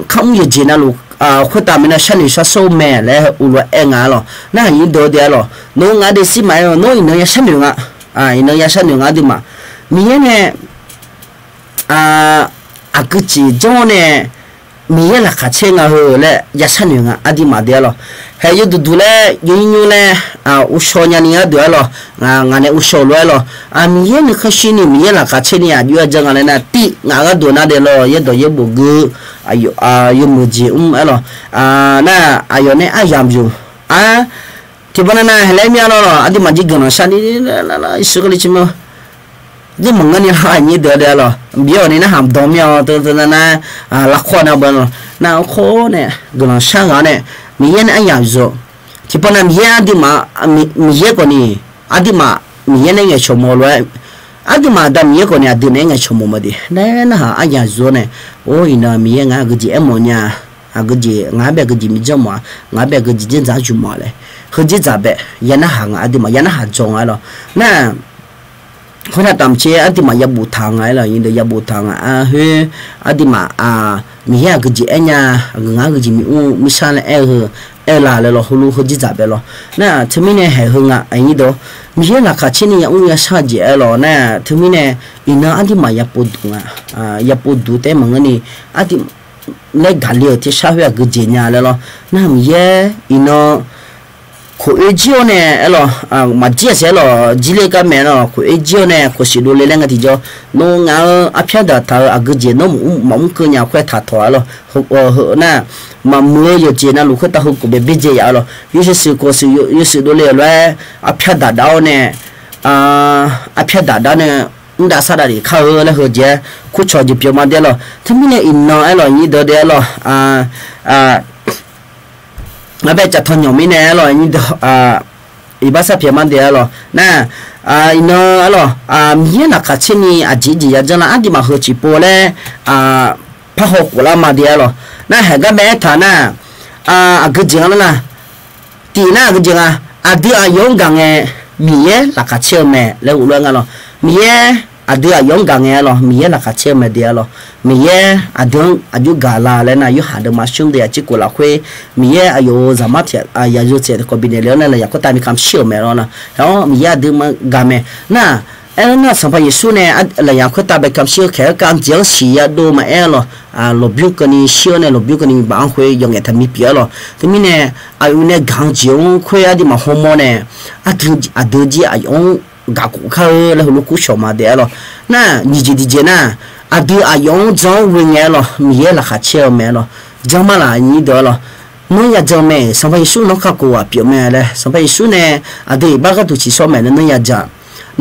kar mr yawqjeq navluf khoertav mirnae sharnoeq sharshawr-eu mae laer uvlof-aer aer nga-a lawr. Nar aqnyir deuq-eu de-a lawr nawq-eu ngaq daefzir maqaer-eu nawr iqnan ya sharnoeq nga. Iqnan ya sharnoeq nga aqduimaf. Miqyaer nae aqgeujeq janr-awr nae Miqyaer laqkhaq caer nga heu laer ya sharnoeq nga aqduimaf de-a lawr. Haeq yawduq duq laer yawnyir nymr laer uqshaw nyani gharduq-aer lawr. Ngaq nae uqshaw lof-aer lawr. Miqyaer nuikhanr shirni Miqyaer laqkhaq caerni aqjox-aer jan nga laer nar tiv ngaq gharduq nar de lawr yaerdawq yaerbof gui yawmuiq jeq mr-aer lawr. Nar aqyawf nae aryamq yawq-a tiqbawr nar nar haeq laer mir-a lawr lawr aqduimaf jir guiqlanq sharni Yeqsur Kali tsmr Dur maqngeur ni lar aqnyir deuq-a de-a lawq. Bif-awq ni narhaq dawq mir-awq teu teu nar nar, lafkhawr nar beu lawq. Nar-awr khawr nae guiqlanq shar ghaq-awr nae Miqyaer nae aryamq yawq Tiqpavnav Miqyaer aqduimaf, Miqyaer khawfni, aqduimaf Miqyaer nae ngaeqcawq mawf lof-aer, aqduimaf Aqda Miqyaer khawfni aqdui nae ngaeqcawq mawf maqde laer narhaq aryaq zuf-awr nae, or iqnan Miqyaer ngaq-anr aqgeujeq aermawf nya, aqgeujeq ngaq-anr bae aqgeujeq miqdzanr mawf-a, ngaq-anr bae aqgeujeq dzerdzaq-anr juq mawf-a laer, heudzer dzaq bae ya narhaq ngaq aqduimaf ya narhaq dzaw nga-aer lawr nar, khoertav taf maqtser aqduimaf yabof taq nga-aer lawr, nyirdeuq yabof taq nga-a khoer, aqduimaf Miqyaer aqgeujeq aer nya, aqgeu ngaq-anr aqgeujeq miqmr mirshar laer aer-eu heu, aer-eu la laer lawr heulof heudzer dzaq bae lawr nar, teumirnae haeq heu nga nyirdeuq, Miqyaer laqkhaq caer ni yamr yashar-eu jeq-aer lawr nar, teumirnae iqnan aqduimaf yapov duq nga, yapov duq taef maqngeur ni, aqdui laer gaqle-euq tersar khoer aqgeujeq nya laer lawr nar, Miqyaer iqnan khof-oer jir-awr nae aer lawr, maqjir-aq siq-aer lawr, jirler gar mae-aer lawr, khof-oer jir-awr nae khof siq dovle laer nga tiqjawr, nawr ngaq-euq arpyar daqtaq-eu aqgeujeq nawr maqmr keuv nya khoer taqtawq-a lawr, heu nar, maqmuiq-eu yawqjeq navluf khoertav heukhof bae byaerdzae yaf-a lawr, yawshuif khof siq yawshuif dovle-euq lof-aer arpyar daqdav-awr nae, arpyar daqdav nae mr dav sar dav lef kar-eu laer heujeq-aer kurcawq jeq pyeuf ma de-aer lawr, teumirnae iqnan aer lawr nyirdeuq de-aer lawr, ngaq bae caf tanq nyawq mirnae aer lawr nyirdeuq, iqbax sar pyaeq ma de-aer lawr nar, iqnan aer lawr, Miqyaer laqkhaq caer ni aqjeq jeq yajanr lar aqduimaf heu ciqpov laer parhaw khof lar ma de-aer lawr nar, haeq gar bae aertaq nar, aqgeujeq nga nar, tif nar aqgeujeq nga, aqdui aqyawf-anr gaq ngae Miqyaer laqkhaq caer-eu mae laer ghoflof-aer nga lawr, Miqyaer aqdui aqyawf-anr gaq ngae-aer lawr, Miqyaer laqkhaq caer-eu mae de-aer lawr, Miqyaer aqdui-anr aqjox gaq la laer nar, Yorhaq deuvma smr deuq yaqtser khof lafkhoer, Miqyaer aqyawf-euq zaqmar tiq yaqyo tiq kawv bifnaeq le-awr nae lafyaq khoertav ni kamq shir-euq mae lawr nar, haeq-awr Miqyaer aqdui maqgaq mae nar, aernar Sanqpaq Yeqsur nae lafyaq khoertav bae kamq shir-eu khaeq-aer kavjeq-anr siq yadov maqaer-a lawr, lmqbymr keuvni shir-awr nae lmqbymr keuvni maqanr khoer yawqngaef taqmi pyeuf-aer lawr, teumirnae aqyawf nae gaq-eu jeq-anr khoer aqduimaf hawmawr nae, aqdui jir aqyawf-anr gaq khof kar-eu laer heulof kurcawq ma de-aer lawr nar, nyiq jeq tiqjeq nar, aqdui aqyawf-anr jan-anr ghoe ngae-aer lawr, Miqyaer laqkhaq caer-eu mae-aer lawr, janr mar laf nyirdeuq-aer lawr, nawr yajan mae, Sanqpaq Yeqsur nawr kakhof ghaq pyeuf mae laer Sanqpaq Yeqsur nae aqdui iqbax gharduq ciqshawr maeq laer nawr yajan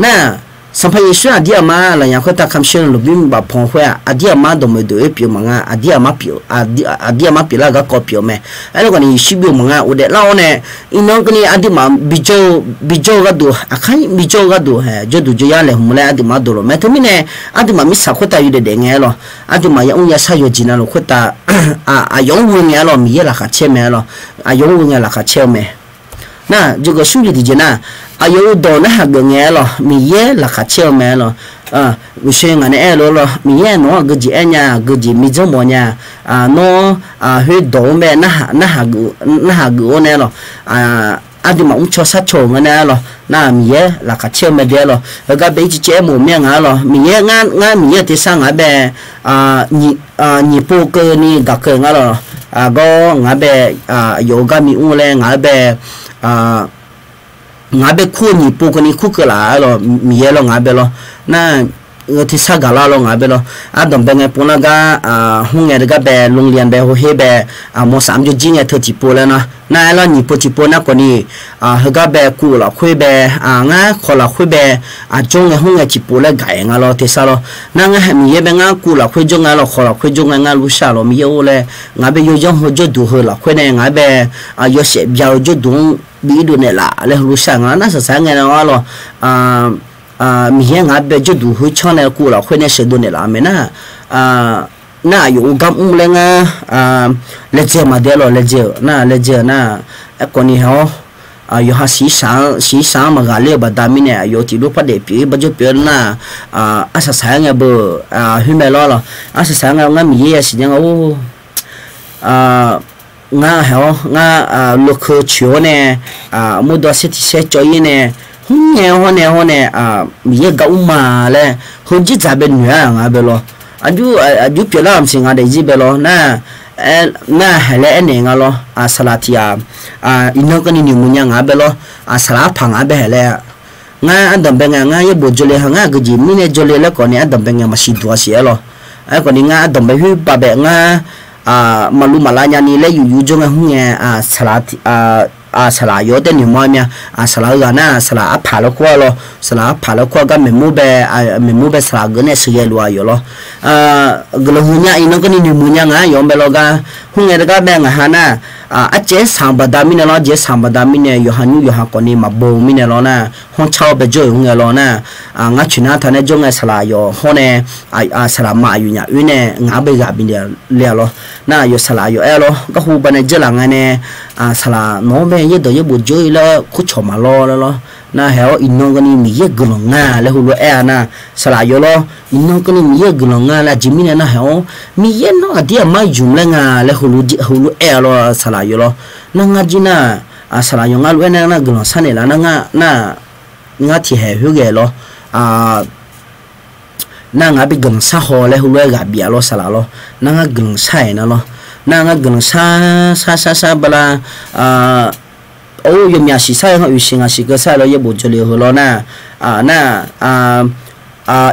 nar, Sanqpaq Yeqsur aqdir aqmar lafyaq khoertav kamq shir-eu lmqbymr bafpanq khoer-aq, aqdir aqmar dawqmaeq dawq-aer pyeuf maqnga, aqdir aqmar pyeuf, aqdir aqmar pyeuflar-eu garkawv pyeuf-eu mae. Aernar khawfni Yeqsur byov maqnga ghofdaef lar-awr nae, iqnan keuvni aqduimaf bijawr-eu gharduq, aqkar bijawr-eu gharduq, jawrduq jawryar laeqhmq laer aqduimaf dawqlof mae. Teumirnae aqduimaf mirtsaq khoertav yawdaef daef ngae-aer lawr, aqduimaf yamr yashar yawqjeq navluf khoertav aqyawf-anr ghoe ngae-aer lawr, Miqyaer laqkhaq caer mae-aer lawr, aqyawf-anr ghoe ngae laqkhaq caer-eu mae. Nar, jeuqgaq smr jeq tiqjeq nar, aqyawf-euq dawq narhaq geuf ngae-aer lawr, Miqyaer laqkhaq caer-eu mae-aer lawr. Uqshoe ngaq nae aer-eu lof-aer lawr, Miqyaer nawq-anr aqgeujeq aer nya, aqgeujeq miqdzanr mawf nya, nawr khoerdawq-anr bae narhaq geuf-awr nae-aer lawr, aqduimaf mrcaw sharcaw-euq nga nae-aer lawr, nar Miqyaer laqkhaq caer-eu mae de-aer lawr. Heugar bae ircif caev aermawf-eu mir-a ngaq-aer lawr, Miqyaer ngar, ngar Miqyaer-euq tersar ngaq-aer bae nyiq pov keuvni gaq keuv nga lawr, gawr ngaq-aer bae, aqyawf-euq gar mi mr laer ngaq-aer bae, ngaq-aer bae kur-eu nyiq pov keuvni kur keuv laf-aer lawr, Miqyaer lawr ngaq-aer bae lawr, nar tersar gaqlar lawr ngaq-aer bae lawr, ardanqbae ngae pov nar gar, hmr ngae gar bae, โรงเรียน bae, hawher bae, ม.สาม jawrjir ngae teu tiqpov laer nar, nar aer lawr nyiq pov tiqpov nar khawfni, heugar bae kuv-euq lafkhoer bae, ngar khawq lafkhoer bae, aqjawr ngae hmr ngae tiqpov laer gaq-aer nga lawr tersar lawr, nar ngar Miqyaer bae ngar kuv lafkhoer jawr ngae lawr, khawq lafkhoer jawr ngae ngar lurshar lawr Miqyaer-or laer, ngaq-aer bae yawyanr heu jawrduq heu lafkhoer nae ngaq-aer bae, yawshaef bya-eu jawrduq-anr bi irdov naeqlaf laer heulof shar nga nar, saqsaq-aer ngae nar-ar lawr, Miqyaer ngaq-aer bae jawrduq heu canr nae kuv lafkhoer nae sheuqdov naeqlaf-eu mae nar, nar aqyawf-euq gar mr laer ngar, laejae-eu maqde-aer lawr, laejae-euq nar, laejae-eu nar, aerkhawfni hae-awr, yawqha siqshaq-anr maqghaqler-eu baqda mirnae aqyawf-euq tiqlof par daef pyeuf-ir barjawr pyeuf-aer nar, arsaq saq-aer ngae beu, khoer mae lawr lawr, arsaq saq-aer ngae ngar Miqyaer yasiq nya nga-or, ngar hae-awr ngar, lokeu coeq-awr nae, mawrdo arsaer tiq saer cawv-ir nae, hmr ngae hawr nae hawr nae, Miqyaer gar mr ma laer heujir dzaq bae noeq-a ngaq-aer bae lawr, aqjur pyeuflar-euq maqsiq nga daefzir bae lawr nar, nar haeq laer aernaeq nga lawr, saqlaq tiq ghaq, iqnan keuvni noeqmuiq nya ngaq-aer bae lawr, saqlaq arpaq ngaq-aer bae haeq laer, ngar ardanqbae ngae ngar yaerbof jawrle ha ngar aqgeujeq mirnae jawrle laer khawfni ardanqbae ngae maqsiq duq-a siq-aer lawr, aerkhawfni ngar ardanqbae khoer bav baef ngar, maqluv maqlav nyani laer yuf yuf jawr ngae hmr ngae, saqlaq yawf-awr tae noeqmawr-a mya, saqlaq-eu ghaq nar saqlaq arpaq laer kur-a lawr, saqlaq arpaq laer kur-a gar maeqmawr bae, maeqmawr bae saqlaq geuf nae sheuqghae luf-a yawf lawr, guiqlanq huiq nya iqnan keuvni noeqmuiq nya ngaq-aer yawf-anr bae lawr gar, Khoerngae gar bae ngaq ha nar, arcaev-aer saq-eu baqda mirnae lawr, jeq-aer saq-eu baqda mirnae yawqha nymr yawqha khawfni maqbaw-eu mirnae lawr nar, hawrcar-awr bae jawr-euq khoerngae lawr nar, ngar coeqnar taq nae jawr ngae saqlaq yawf hawr nae, saqlaq ma aqyawf nyaf oer nae ngaq-anr bae ghaq bif le-a lawr. Nar aqyawf saqlaq yawf aer-a lawr, garhu baqdanae dzeurlaf ngae nae, saqlaq nawq-anr bae yaerdawq yaerbof jawr-ir laer kurcawq maqlawr laer lawr. Nar haeq-awr iqnan keuvni Miqyaer-euq guiqlanq nga laer heulof-aer aer-a nar, saqlaq yawf lawr, iqnan keuvni Miqyaer-euq guiqlanq nga laer aqjeq mirnae nar haeq-awr, Miqyaer nawr aqdir aqmar ymq laer nga laer heulof-aer-a lawr saqlaq yawf lawr. Nar ngar jir nar, saqlaq yawf ngar lof-aer nar guiqlanq sharnaeq laf nar ngar, nar ngar tiqhaeq khoerghae lawr. Nar ngaq-anr bi guiqlanq shar haw laer heulof-aer ghaq bif-a lawr saqlaq lawr. Nar ngar guiqlanq shar-aeq nar lawr. Nar ngar guiqlanq shar shar shar shar bala, or yawmyaq siqshar-eu ngar oeqsiq ngaq siqkeuv shar-aer lawr yaerbof dzaw le-eu heu lawr nar, nar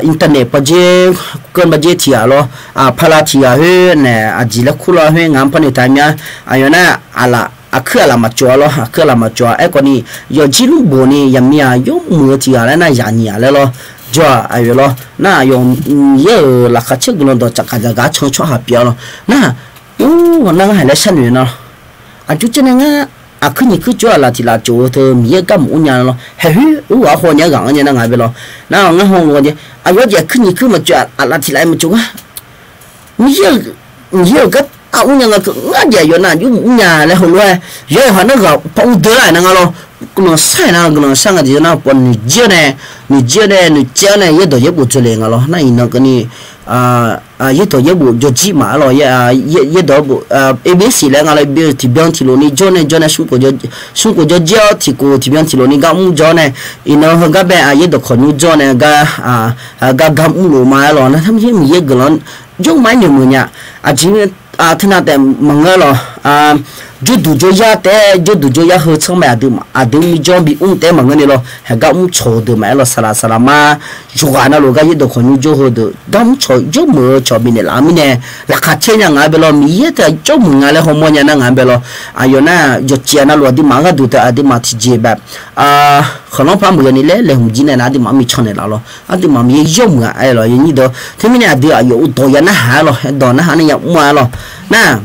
internet pawdzer, keuv pawdzer tiq ghaq lawr, pala tiq ghaq khoer nae aqjeq laer kur lawr khoer ngaq-anr par noeqtaq mya. Aqyawf nar, aqlaf aqkuir aqlaf maqcawv-a lawr, aqkuir aqlaf maqcawv-a aerkhawfni, yawqjir lmrboq ni yaqmiq-aq yawmuiq-eu tiq ghaq laer nar yaqnyiq-aq laer lawr, jawr-aq aqyawf lawr. Nar aqyawf Miqyaer-euq laqkhaq caer-eu guiqlanq dawq tsafkaq dzaqgaq-ar can-eu tsawrhaq pyeuf-a lawr. Nar, ur, nar ngar haiq laer sharnoeq nar lawr. Aqjox caer nae ngar aqkuir nyiq kuir cawv-aer aqlaf tiq laf cawv-eu teu Miqyaer-euq gar maqmr nya lawr. Haeq khoer ur ghaq-ar haw nya-aer ghaq-anr nya nar ngaq bae lawr. Nar ngar haw-eu jeq, aqyawf jeq aqkuir nyiq kuir maqcawv aqlaf tiq laf-aer maqcawv gar, Miqyaer-euq, Miqyaer-euq gar aqmr nya nga keuv ngar jeq aqyawf nar ymr mr nya laer heulof-aer, yawqha nar ghaq par ur deuq lar-aer nar nga lawr. Guiqlanq shar-aer nar guiqlanq shar nga jeq nar pawf noeqjir-awr nae, noeqjir-awr nae noeqcaev-awr nae yaerdawq yaerbof dzaw le nga lawr. Nar iqnan keuvni yaerdawq yaerbof jawrjir maf-aer lawr, yaerdawq yaerbof, abc laer nga lawr, tiqbyan tiqlof ni jawr nae jawr nae smrkhof jawrjir-awr tiqkhof tiqbyan tiqlof ni gar mr jawr nae, iqnan heugar bae yaerdawq kawq nymr jawr nae gar, gar gar mrlof ma-aer lawr. Nar teumirnae Miqyaer guiqlanq jawr ma-aer noeqmuiq nya. Aqjeq mirnae teunav taef maqngeur lawr. Jawrduq jawryar taef-aer jawrduq jawryar heu tsanr mae, aqdui, aqdui mirjawr bi mr taef-aer maqngeur ni lawr. Haeq gar mr cawq-eu deuq maqaer lawr, saqlaq saqlaq ma yawqghaq navluf gar yaerdawq kawq nymr jawr heudeuq gar mr cawq jawrmuiq-eu cawq bifnaeq laf-eu mirnae, laqkhaq caer nya ngaq-anr bae lawr. Miqyaer teu jawrmuiq nga laer hawmawr nya nar ngaq-anr bae lawr. Aqyawf nar yawqjeq navluf aqduimaf-anr gharduq teu aqduimaf tiqjeq bae khanqlanr par maqghae ni laer laeqhmq jir nae nar aqduimaf-anr mican naeqlaf lawr. Aqduimaf Miqyaer yawmuiq-a aer lawr yawnyir deuq. Teumirnae aqdui aqyawf-euq dawq ya narhaq-aer lawr, dawq narhaq nae ya mr-a lawr. Nar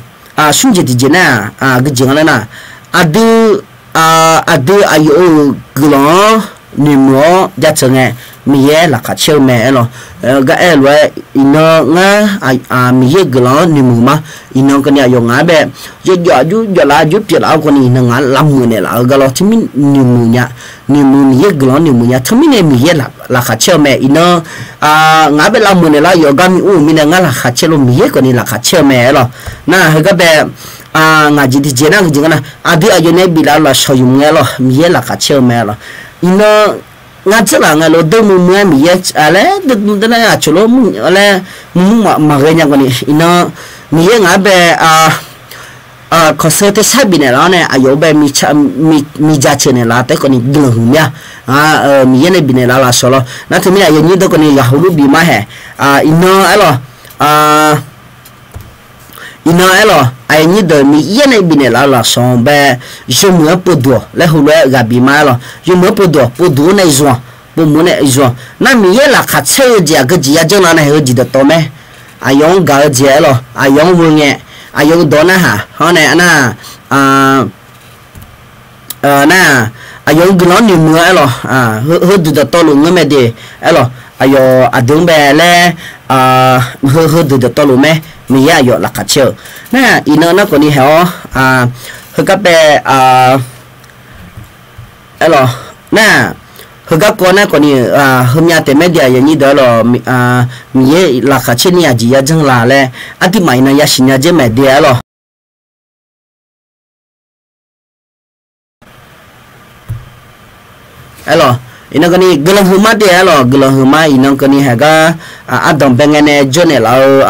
smr jeq tiqjeq nar, gui jeq nga laer nar, aqdui, aqdui aqyawf-euq guiqlanq-anr noeqmuiq-awr jaceuq ngae, Miqyaer laqkhaq caer-eu mae aer lawr. Gar aer-eu lof-aer iqnan ngar Miqyaer-euq guiqlanq-anr noeqmuiq ma. Iqnan keuvni aqyawf ngaq-anr bae yawjawf aqjox jawf laf aqjox pyeuflaf-awr keuvni iqnan ngaq-anr lavmuiq naeqlaf-eu gar lawr. Teumirnae noeqmuiq nya, noeqmuiq Miqyaer-euq guiqlanq-anr noeqmuiq nya. Teumirnae Miqyaer laqkhaq caer-eu mae. Iqnan ngaq-anr bae lavmuiq naeqlaf-awr yawqgar mir ur-euq mirnae ngar laqkhaq caer lor, Miqyaer keuvni laqkhaq caer-eu mae aer lawr. Nar heugar bae ngaq jeq tiqjeq nar gui jeq nga nar, aqdui aqyawf nae biflaf-eu lafsawq yawmuiq-aer lawr, Miqyaer laqkhaq caer-eu mae aer lawr. Iqnan ngar dzeurlaf ngae lof deur muiq muiq-aer Miqyaer laer deur muiq deur nar aqcawq lof mr laer muiq mr maqghae nya keuvni iqnan Miqyaer ngaq-anr bae kawqsheu tersar bifnaeq laf-awr nae aqyawf-anr bae mijaceuq naeqlaf taef-aer keuvni guiqlanq huiq mya. Miqyaer nae bifnaeq laf-eu lafsawq lawr. Nar teumirnae aqyawf nyir deuq keuvni ghaq heulof bif ma haeq. Iqnan aer lawr. Iqnan aer lawq, aqyawf nyir deuq Miqyaer nae bifnaeq laf-eu lafsawq bae, yawmuiq-anr povduq-awq laer heulof-aer ghaq bif ma aer lawq. Yawmuiq-anr povduq-awq, povduq-awr nae zuq-awq, povmuiq-awr nae zuq-awq. Nar Miqyaer laqkhaq caer-eu jeq aqgeu jeq yajanr lar nae heu jeq dawqtawv mae. Aqyawf-anr gaq-eu jeq aer lawq, aqyawf-anr gheu ngae, aqyawf-euq dawq narhaq hawr nae nar, nar, aqyawf-euq guiqlanq-anr noeqmuiq-eu aer lawq. Heudeuq dawqtawvluf ngeur mae de aer lawq. Aqyawf aqdui-anr bae laer, heudeuq dawqtawvluf mae. Miqyaer aqyawf laqkhaq caer-eu nar, iqnan nar khawfni haeq-awr, heugar bae aer lawq. Nar, heugar kawv nar khawfni, heumya taef mae de aqyawf nyir deuq aer lawq. Miqyaer laqkhaq caer ni aqjeq yajanr la laer aqduimaf iqnan yasiq nya dzer mae de aer lawq. Aer lawq, iqnan keuvni guiqlanq huiqma de aer lawq, guiqlanq huiqma iqnan keuvni haeq gar, ardanq bae ngae nae jawr naeqlaf-eu,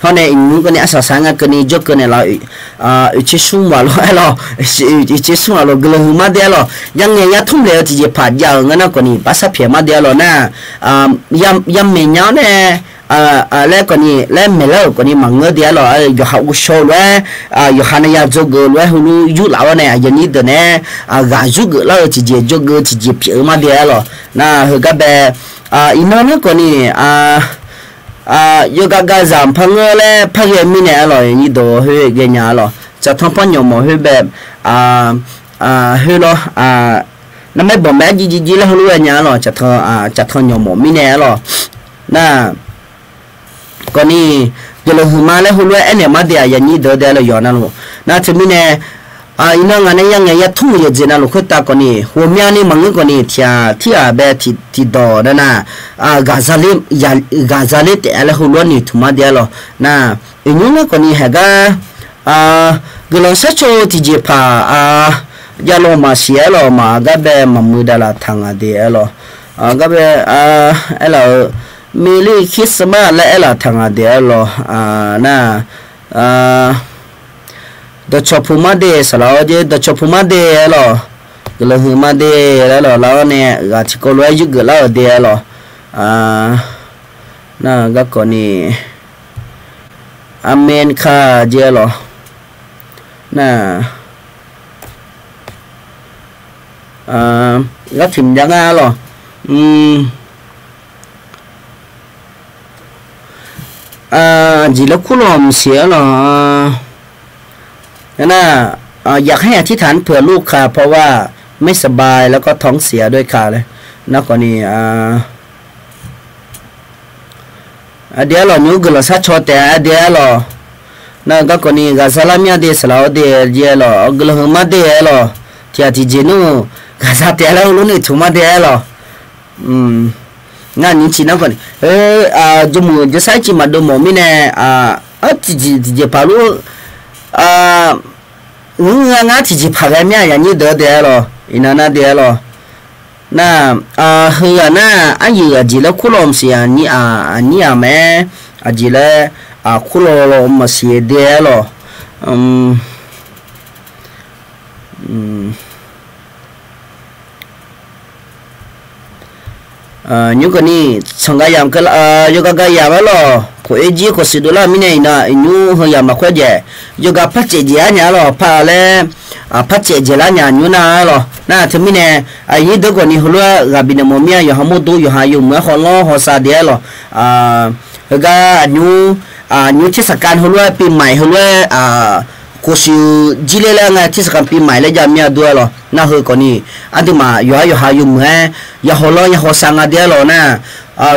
hawr nae iqnymr keuvni arsaq saq-aer ngae keuvni jawrkeuv naeqlaf-eu, oeqtser smr ghaq lof aer lawq, oeqtser smr ghaq lof guiqlanq huiqma de aer lawq, yangaeq yatmr laeq-eu tiqjeqpaq jav-euq ngeur nar khawfni baqsar pyaeq ma de aer lawq nar, yamaeq nya-awr nae, laer khawfni laer maeqlar-euq khawfni maqngeur de aer lawq, yawqha ghovshaw-eu lof-aer, yawqha nae ya dzawgeuf-eu lof-aer heulof yurlaf-awr nae aqyawf nyir deuq nae, ghaq yurgeuf lar-eu tiqjeq dzawgeuf-eu tiqjeq pyeuf-eu ma de aer lawq. Nar heugar bae, iqnan nar khawfni, yawgav gav zaq par ngeur laer par ghae mirnae arlawq, aqnyir deuq khoer ghaenya arlawq, caqtanq par nyawq mawf khoer bae, khoer lawr, narmaer bawq mae arjir jirjir laer heulof ghaenya arlawq, caqtanq nyawq mawf mirnae arlawq. Nar, kawvni, guiqlanq huiqma laer heulof-aer aernaeq mar de-aq, aqnyir deuq-eu dae arlawq yawq navluf. Nar teumirnae, iqnan ngaq nae ya ngaeq ya tmr-euq yawqjeq navluf khoertav kawvni, ghawqmyani maqngeur kawvni, tiq ghaq tirghaq bae tiqdawq nar nar, ghaqzale taef-a laer heulof-aer noeqtmq mar de arlawq. Nar, iqnymr ngar kawvni haeq gar, guiqlanq sharcaw-eu tiqjeqpaq, javlawq maqsiq arlawq, maqgar bae maqmuiq davlaf taq ngaq de arlawq. Gar bae, aerlaf-euq, Merry Christmas laer aerlaf taq ngaq de arlawq. Nar, dawqcawq puq mar de saqlaq-awr jeq, dawqcawq puq mar de arlawq, guiqlanq huiq mar de laer arlawq, lar-awr nae ghaq tiqkawv lof-aer yurgeuf lar-euq de arlawq. Nar, garkawvni, aqmeq kaq jeq arlawq. Nar, gar tiq mq jav ngar arlawq. Aqjeq laer kurlawq maqsiq arlawq. Nar, อยากให้อธิษฐานเผื่อลูกค่ะ เพราะว่าไม่สบาย แล้วก็ท้องเสียด้วยค่ะ laer. Nar kawvni, aqdui arlawq, nymr guiqlanq sharcaw taef-a aqdui arlawq. Nar, garkawvni ghaqza lar mir-a de saqlaq-awr de jeq arlawq, guiqlanq huiq mar de arlawq. Tiq ghaq tiqjeq nmr ghaqza taef-a laer heulof noeqtmq mar de arlawq. Ngar nymr civ nar kawvni, jawrmuiq jawrsar ircif maqdov mawf mirnae, tiqjeq tiqjeqpaq lor, nymr ngar tiqjeqpaq ghae mir-a, aqnyir deuq-eu dae arlawq, iqnan nar de arlawq. Nar, heughaq nar, aryuif aqjeq laer kurlawq maqsiq, aqnyir-aq mae, aqjeq laer kurlawq maqsiq de arlawq. Nymr kawvni, tsanq ga yamq keuv, yawgav ga yamq arlawq, khof-aer jir khawf siq dovlar-euq mirnae iqnan iqnymr heu yamq maqkhoer jaeq, yawgav par caev jeq-ar nya arlawq, par laer, par caev jeq lar nya nymr nar arlawq. Nar teumirnae, aqnyir deuq kawvni heulof-aer ghaq bifnaeq mawf mir-a, yawqha mawrdo yawqha yawmuiq-aer hawlanr hawsav de arlawq. Heugar aqnymr, aqnymr tersaqkav heulof-aer ปีใหม่ heulof-aer, khof siq jir ler laer ngae tersaqkav ปีใหม่ laer jav mir-a dur arlawq. Nar heu kawvni, aqduimaf yawqha yawqha yawmuiq-aer ya hawlanr ya hawsav nga de arlawq nar,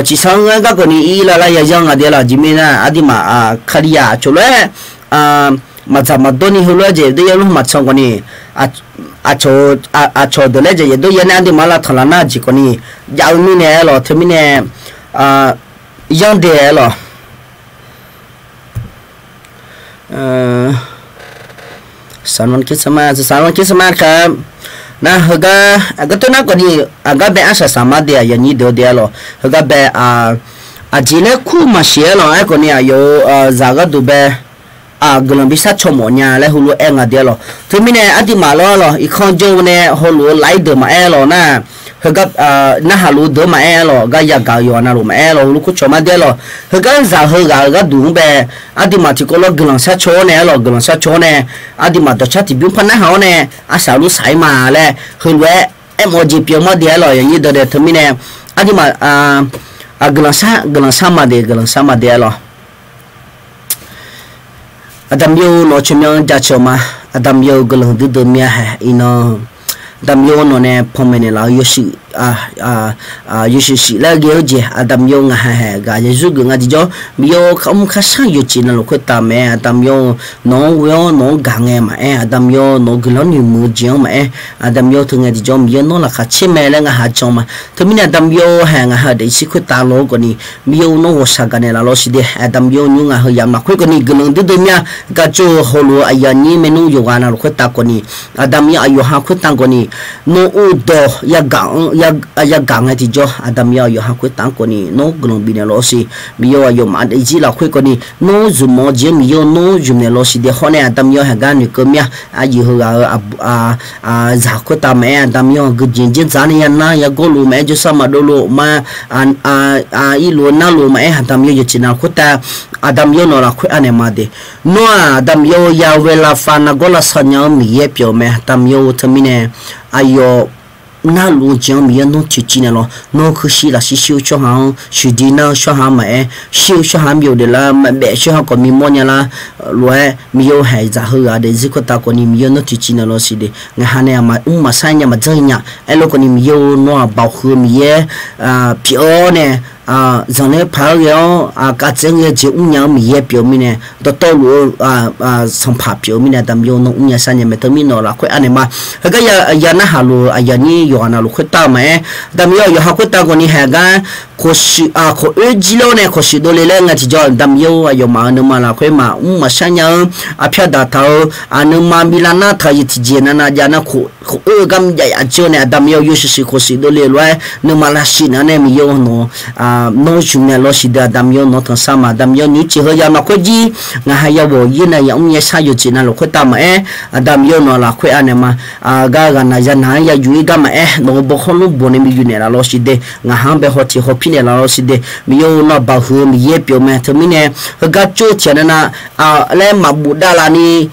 ciqsar-anr gar kawvni ir lar lar ya yanr nga de arlawq. Aqjeq mirnae nar aqduimaf, Kalizaq aqcawq lof-aer maqdzaq maqdawrni heulof-aer jeq dov ya lmr maqtsanq kawvni, aqcawq deuq laer jeq yaeq dov ya nae aqduimaf lavtanq laf nar jeq kawvni, jav-eu mirnae arlawq. Teumirnae, yanr de arlawq. สวัสดีคริสต์มาส สวัสดีคริสต์มาสครับ Nar heugar, aqgar teu nar kawvni, aqgar bae arsaq saq mar de-aq, aqnyir deuq-eu de arlawq. Heugar bae, aqjeq laer kur maqsiq arlawq, aerkhawf ni aqyawf-euq zaq gharduq bae, guiqlanq bishar caw mawf nya laer heulof-aer nga de arlawq. Teumirnae aqduimaf lawr arlawq, irkanr jawr-eu nae hawluf-eu laf-ir deuq maqaer arlawq nar, heugar, narhaq luf-eu deuq maqaer arlawq, gar yagaq-eu yawqha navluf maqaer arlawq, heulof kur caw mar de arlawq. Heugar zaq heughaq-euq gharduq-anr bae, aqduimaf tiqkawv lawr guiqlanq sharcaw-awr nae arlawq, guiqlanq sharcaw-awr nae, aqduimaf dawqcar tiqbymr par narhaq-awr nae, arsaq luf saq-ir ma laer heulof-aer aermawf-eu jeq pyeuf-eu mar de arlawq. Aqnyir deuq dae teumirnae, aqduimaf, guiqlanq shar, guiqlanq shar ma de, guiqlanq shar ma de arlawq. Aqda Miqyaer-or, nawq-eu tsawrmyanr jaceuq-eu ma. Aqda Miqyaer-or, guiqlanq duidui myav haeq iqnan, Aqda Miqyaer-or, nawq nae panmaeq naeqlaf-eu yawshuif, yawshuif shif laer ghae-eu jeq, Aqda Miqyaer-or, ngaq haeq haeq gaq yawzur geuf nga tiqjawr, Miqyaer-or, kharmr kharshar yawqjeq navluf khoertav mae. Aqda Miqyaer-or, nawq-anr ghoe-awr nawq-anr gaq ngae maqaer, Aqda Miqyaer-or, nawq-eu guiqlanq noeqmuiq-eu jeq-anr maqaer, Aqda Miqyaer-or, teu ngae tiqjawr Miqyaer nawr laqkhaq caer mae laer ngaq ha jan ma. Teumirnae Aqda Miqyaer-or, haeq ngaq ha daefshir khoertav lof-aer kawvni, Miqyaer-or, nawr ghawqshaq gaqnaeq laf lawr siq de. Aqda Miqyaer-or, nymr ngaq heu yamq lafkhoer kawvni guiqlanq duidui myav gaq tsov-eu hawluf-eu aqyuif aqnyir maernmr yawqghaq navluf khoertav kawvni, Aqda Miqyaer aqyawf ha khoertav kawvni, nawr ur dawq yagaq-anr, yagaq ngae tiqjawr, Aqda Miqyaer aqyawf ha khoertav-anr kawvni nawr guiqlanq bifnaeq lawr siq. Miqyaer-or, aqyawfmaf daefzir lafkhoer kawvni nawr zmq-awr jeq-anr Miqyaer-or, nawr zmq naeq lawr siq de. Hawr nae Aqda Miqyaer-or, haeq gar noeqkeuv myav, aqyuif heughaq-euq zaq khoertav maqaer, Aqda Miqyaer-or, geujeq jeq dzaq nae yanar yagawr luf maqaer, jawrsar maqdov luf ma, irluf-eu narluf maqaer, Aqda Miqyaer-or, yawqjeq navluf khoertav, Aqda Miqyaer-or, nawq lafkhoer anaeq ma de. Nawr-aq Aqda Miqyaer-or, Yahweh Rapha, nargawr lavsav nya-eu Miqyaer pyeuf-eu mae. Aqda Miqyaer-or, teumirnae aqyawf nar luf-eu jeq-anr Miqyaer nawr toeqciv naeq lawq. Nawr-eu kuirshir lafshir shir-eu tsawrhaq-anr shuiqdui nar-eu tsawrhaq-anr maqaer, shir-eu tsawrhaq-anr byov daef lar, maqbaef tsawrhaq khawf mimawr nya lar, lof-aer Miqyaer-eu haeqzaq heughaq daefzir khoertav khawfni Miqyaer-eu nawr toeqciv naeq lawq siq de. Ngaq ha nae aqma mr maqsar nya maqdzanr nya. Aerlof khawfni Miqyaer-eu nawr aqbaoq heu-eu Miqyaer pyeuf-awr nae, zanqler paq-aer ghae-awr, kavtsaev-anr ghae jeq mrnya-eu Miqyaer pyeuf-eu mirnae, dawqtawvluf-eu sanqpaq pyeuf-eu mirnae, Aqda Miqyaer-eu nawr mrnya sharnya mae. Teumirnae laqkhoer anaeq ma. Heugar ya narhaq luf-eu aqyawf nyir yawqha navluf khoertav-eu maqaer, Aqda Miqyaer-eu yawqha khoertav khawfni haeq gar khawqshuif, khawq oer jir lar-awr nae khawqshuif dovle laer nga tiqjawr, Aqda Miqyaer-eu aqyawfmaf-euq nuima lafkhoer maqmr maqshar nya-eu, arpyar daqtaq-eu, aqnuima bi lar nar taq-eu jeq tiqjeq navnav jav nar, khawq oer-eu gar mrjav yaf jir-awr nae, Aqda Miqyaer-eu yawshuif shuif khawqshuif dovle lof-aer nuima lavshuif naeq-awr nae Miqyaer-eu nawq, nawr zmq naeq lawq siq de. Aqda Miqyaer-eu nawr tanqsar ma. Aqda Miqyaer-eu nyiq tser heu ya navluf khoer jir, ngaq ha ya ghawq yaer nae ya mrnya shar yawqjeq navluf khoertav maqaer, Aqda Miqyaer-eu nawq lafkhoer anaeq ma. Gar ghaqnaq yanaq-anr ya yuf-ir gar maqaer, nawq-euq bawkhawr lmr bof nae bi yuf naeq laf lawq siq de. Ngaq ha-anr bae haw tiq haw pir naeq laf lawq siq de. Miqyaer-eu nawr aqbaoq heu-eu Miqyaer pyeuf-eu mae. Teumirnae heugar tsov tiq ghaq navnav laer maqbuf dav lafni,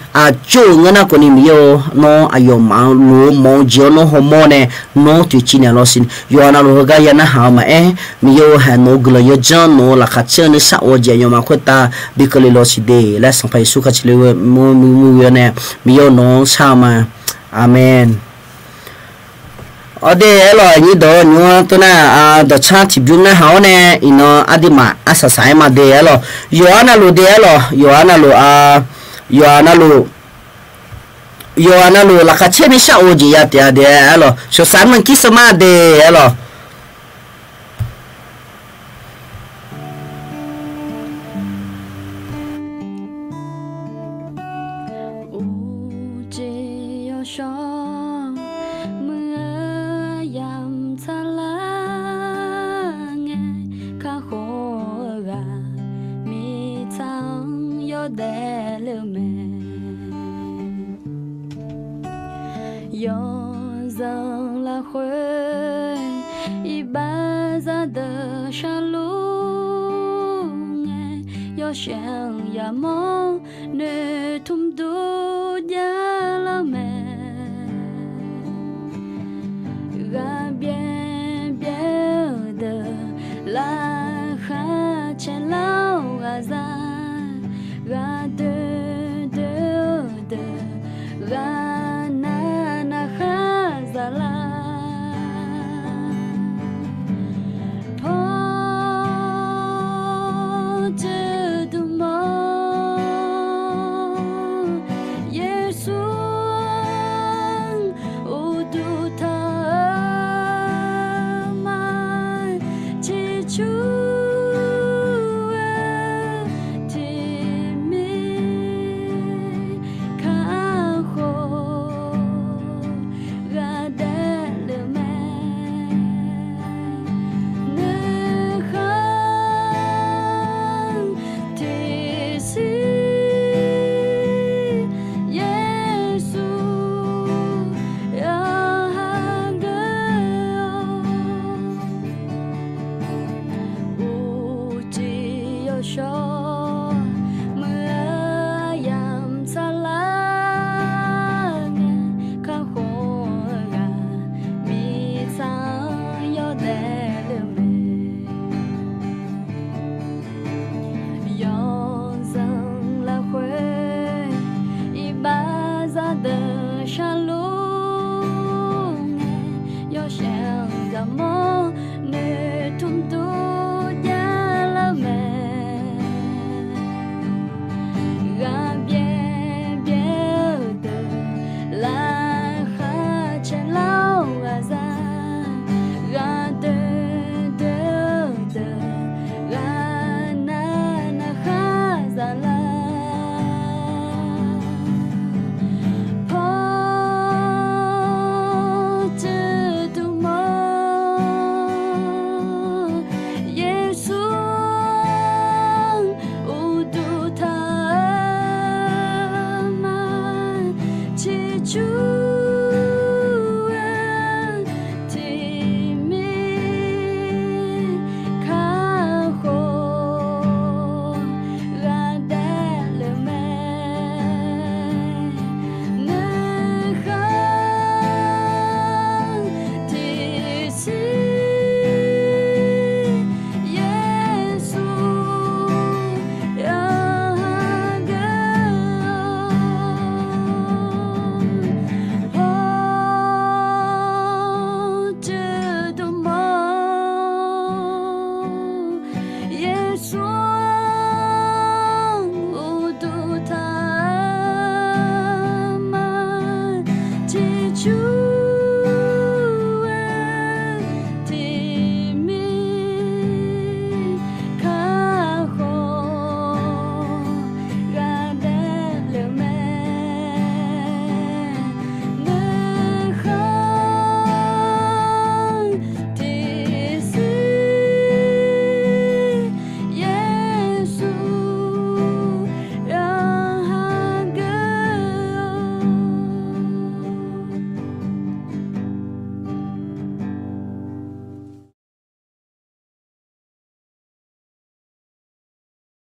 tsov-euq ngeur nar khawfni Miqyaer-eu nawr aqyawfmaf-eu loq-eu mawf-eu jeq-awr nawr hawmawr nae, nawr toeqciv naeq lawq siq. Yawqha navluf heugar ya narhaq-eu maqaer, Miqyaer-eu haeq nawq-eu guiqlanq yawdzanr nawq-eu laqkhaq caer-eu nuisar of-eu jeq aqyawfmaf khoertav bi keuvle lawq siq de laer Sanqpaq Yeqsur kaqcif le-eu mur mur ghoe-awr nae, Miqyaer-eu nawq-anr shar-eu ma. Aqmeq. Awr de aerlawq, aqnyir dawq-eu nymr-anr tov nar, dawqtsar tiqbymr narhaq-awr nae, iqnan aqduimaf arsaq saq-aer ma de aerlawq. Yawqha navluf de aerlawq, yawqha navluf, yawqha navluf, yawqha navluf laqkhaq caer nuisar of-eu jeq ya taef-a de aerlawq. Shawqsaq nuikir sar ma de aerlawq. Uqcif yawshawr muiq-eu yamq tsaqlar ngae, kakhof-eu ghaq mirtsaq-anr yawdaef le-eu mae. Yawzanq lafkhoer iqbax zaqdeuq sharluf ngae, yawshaef-anr yamawr noeqtmq dur javlar mae.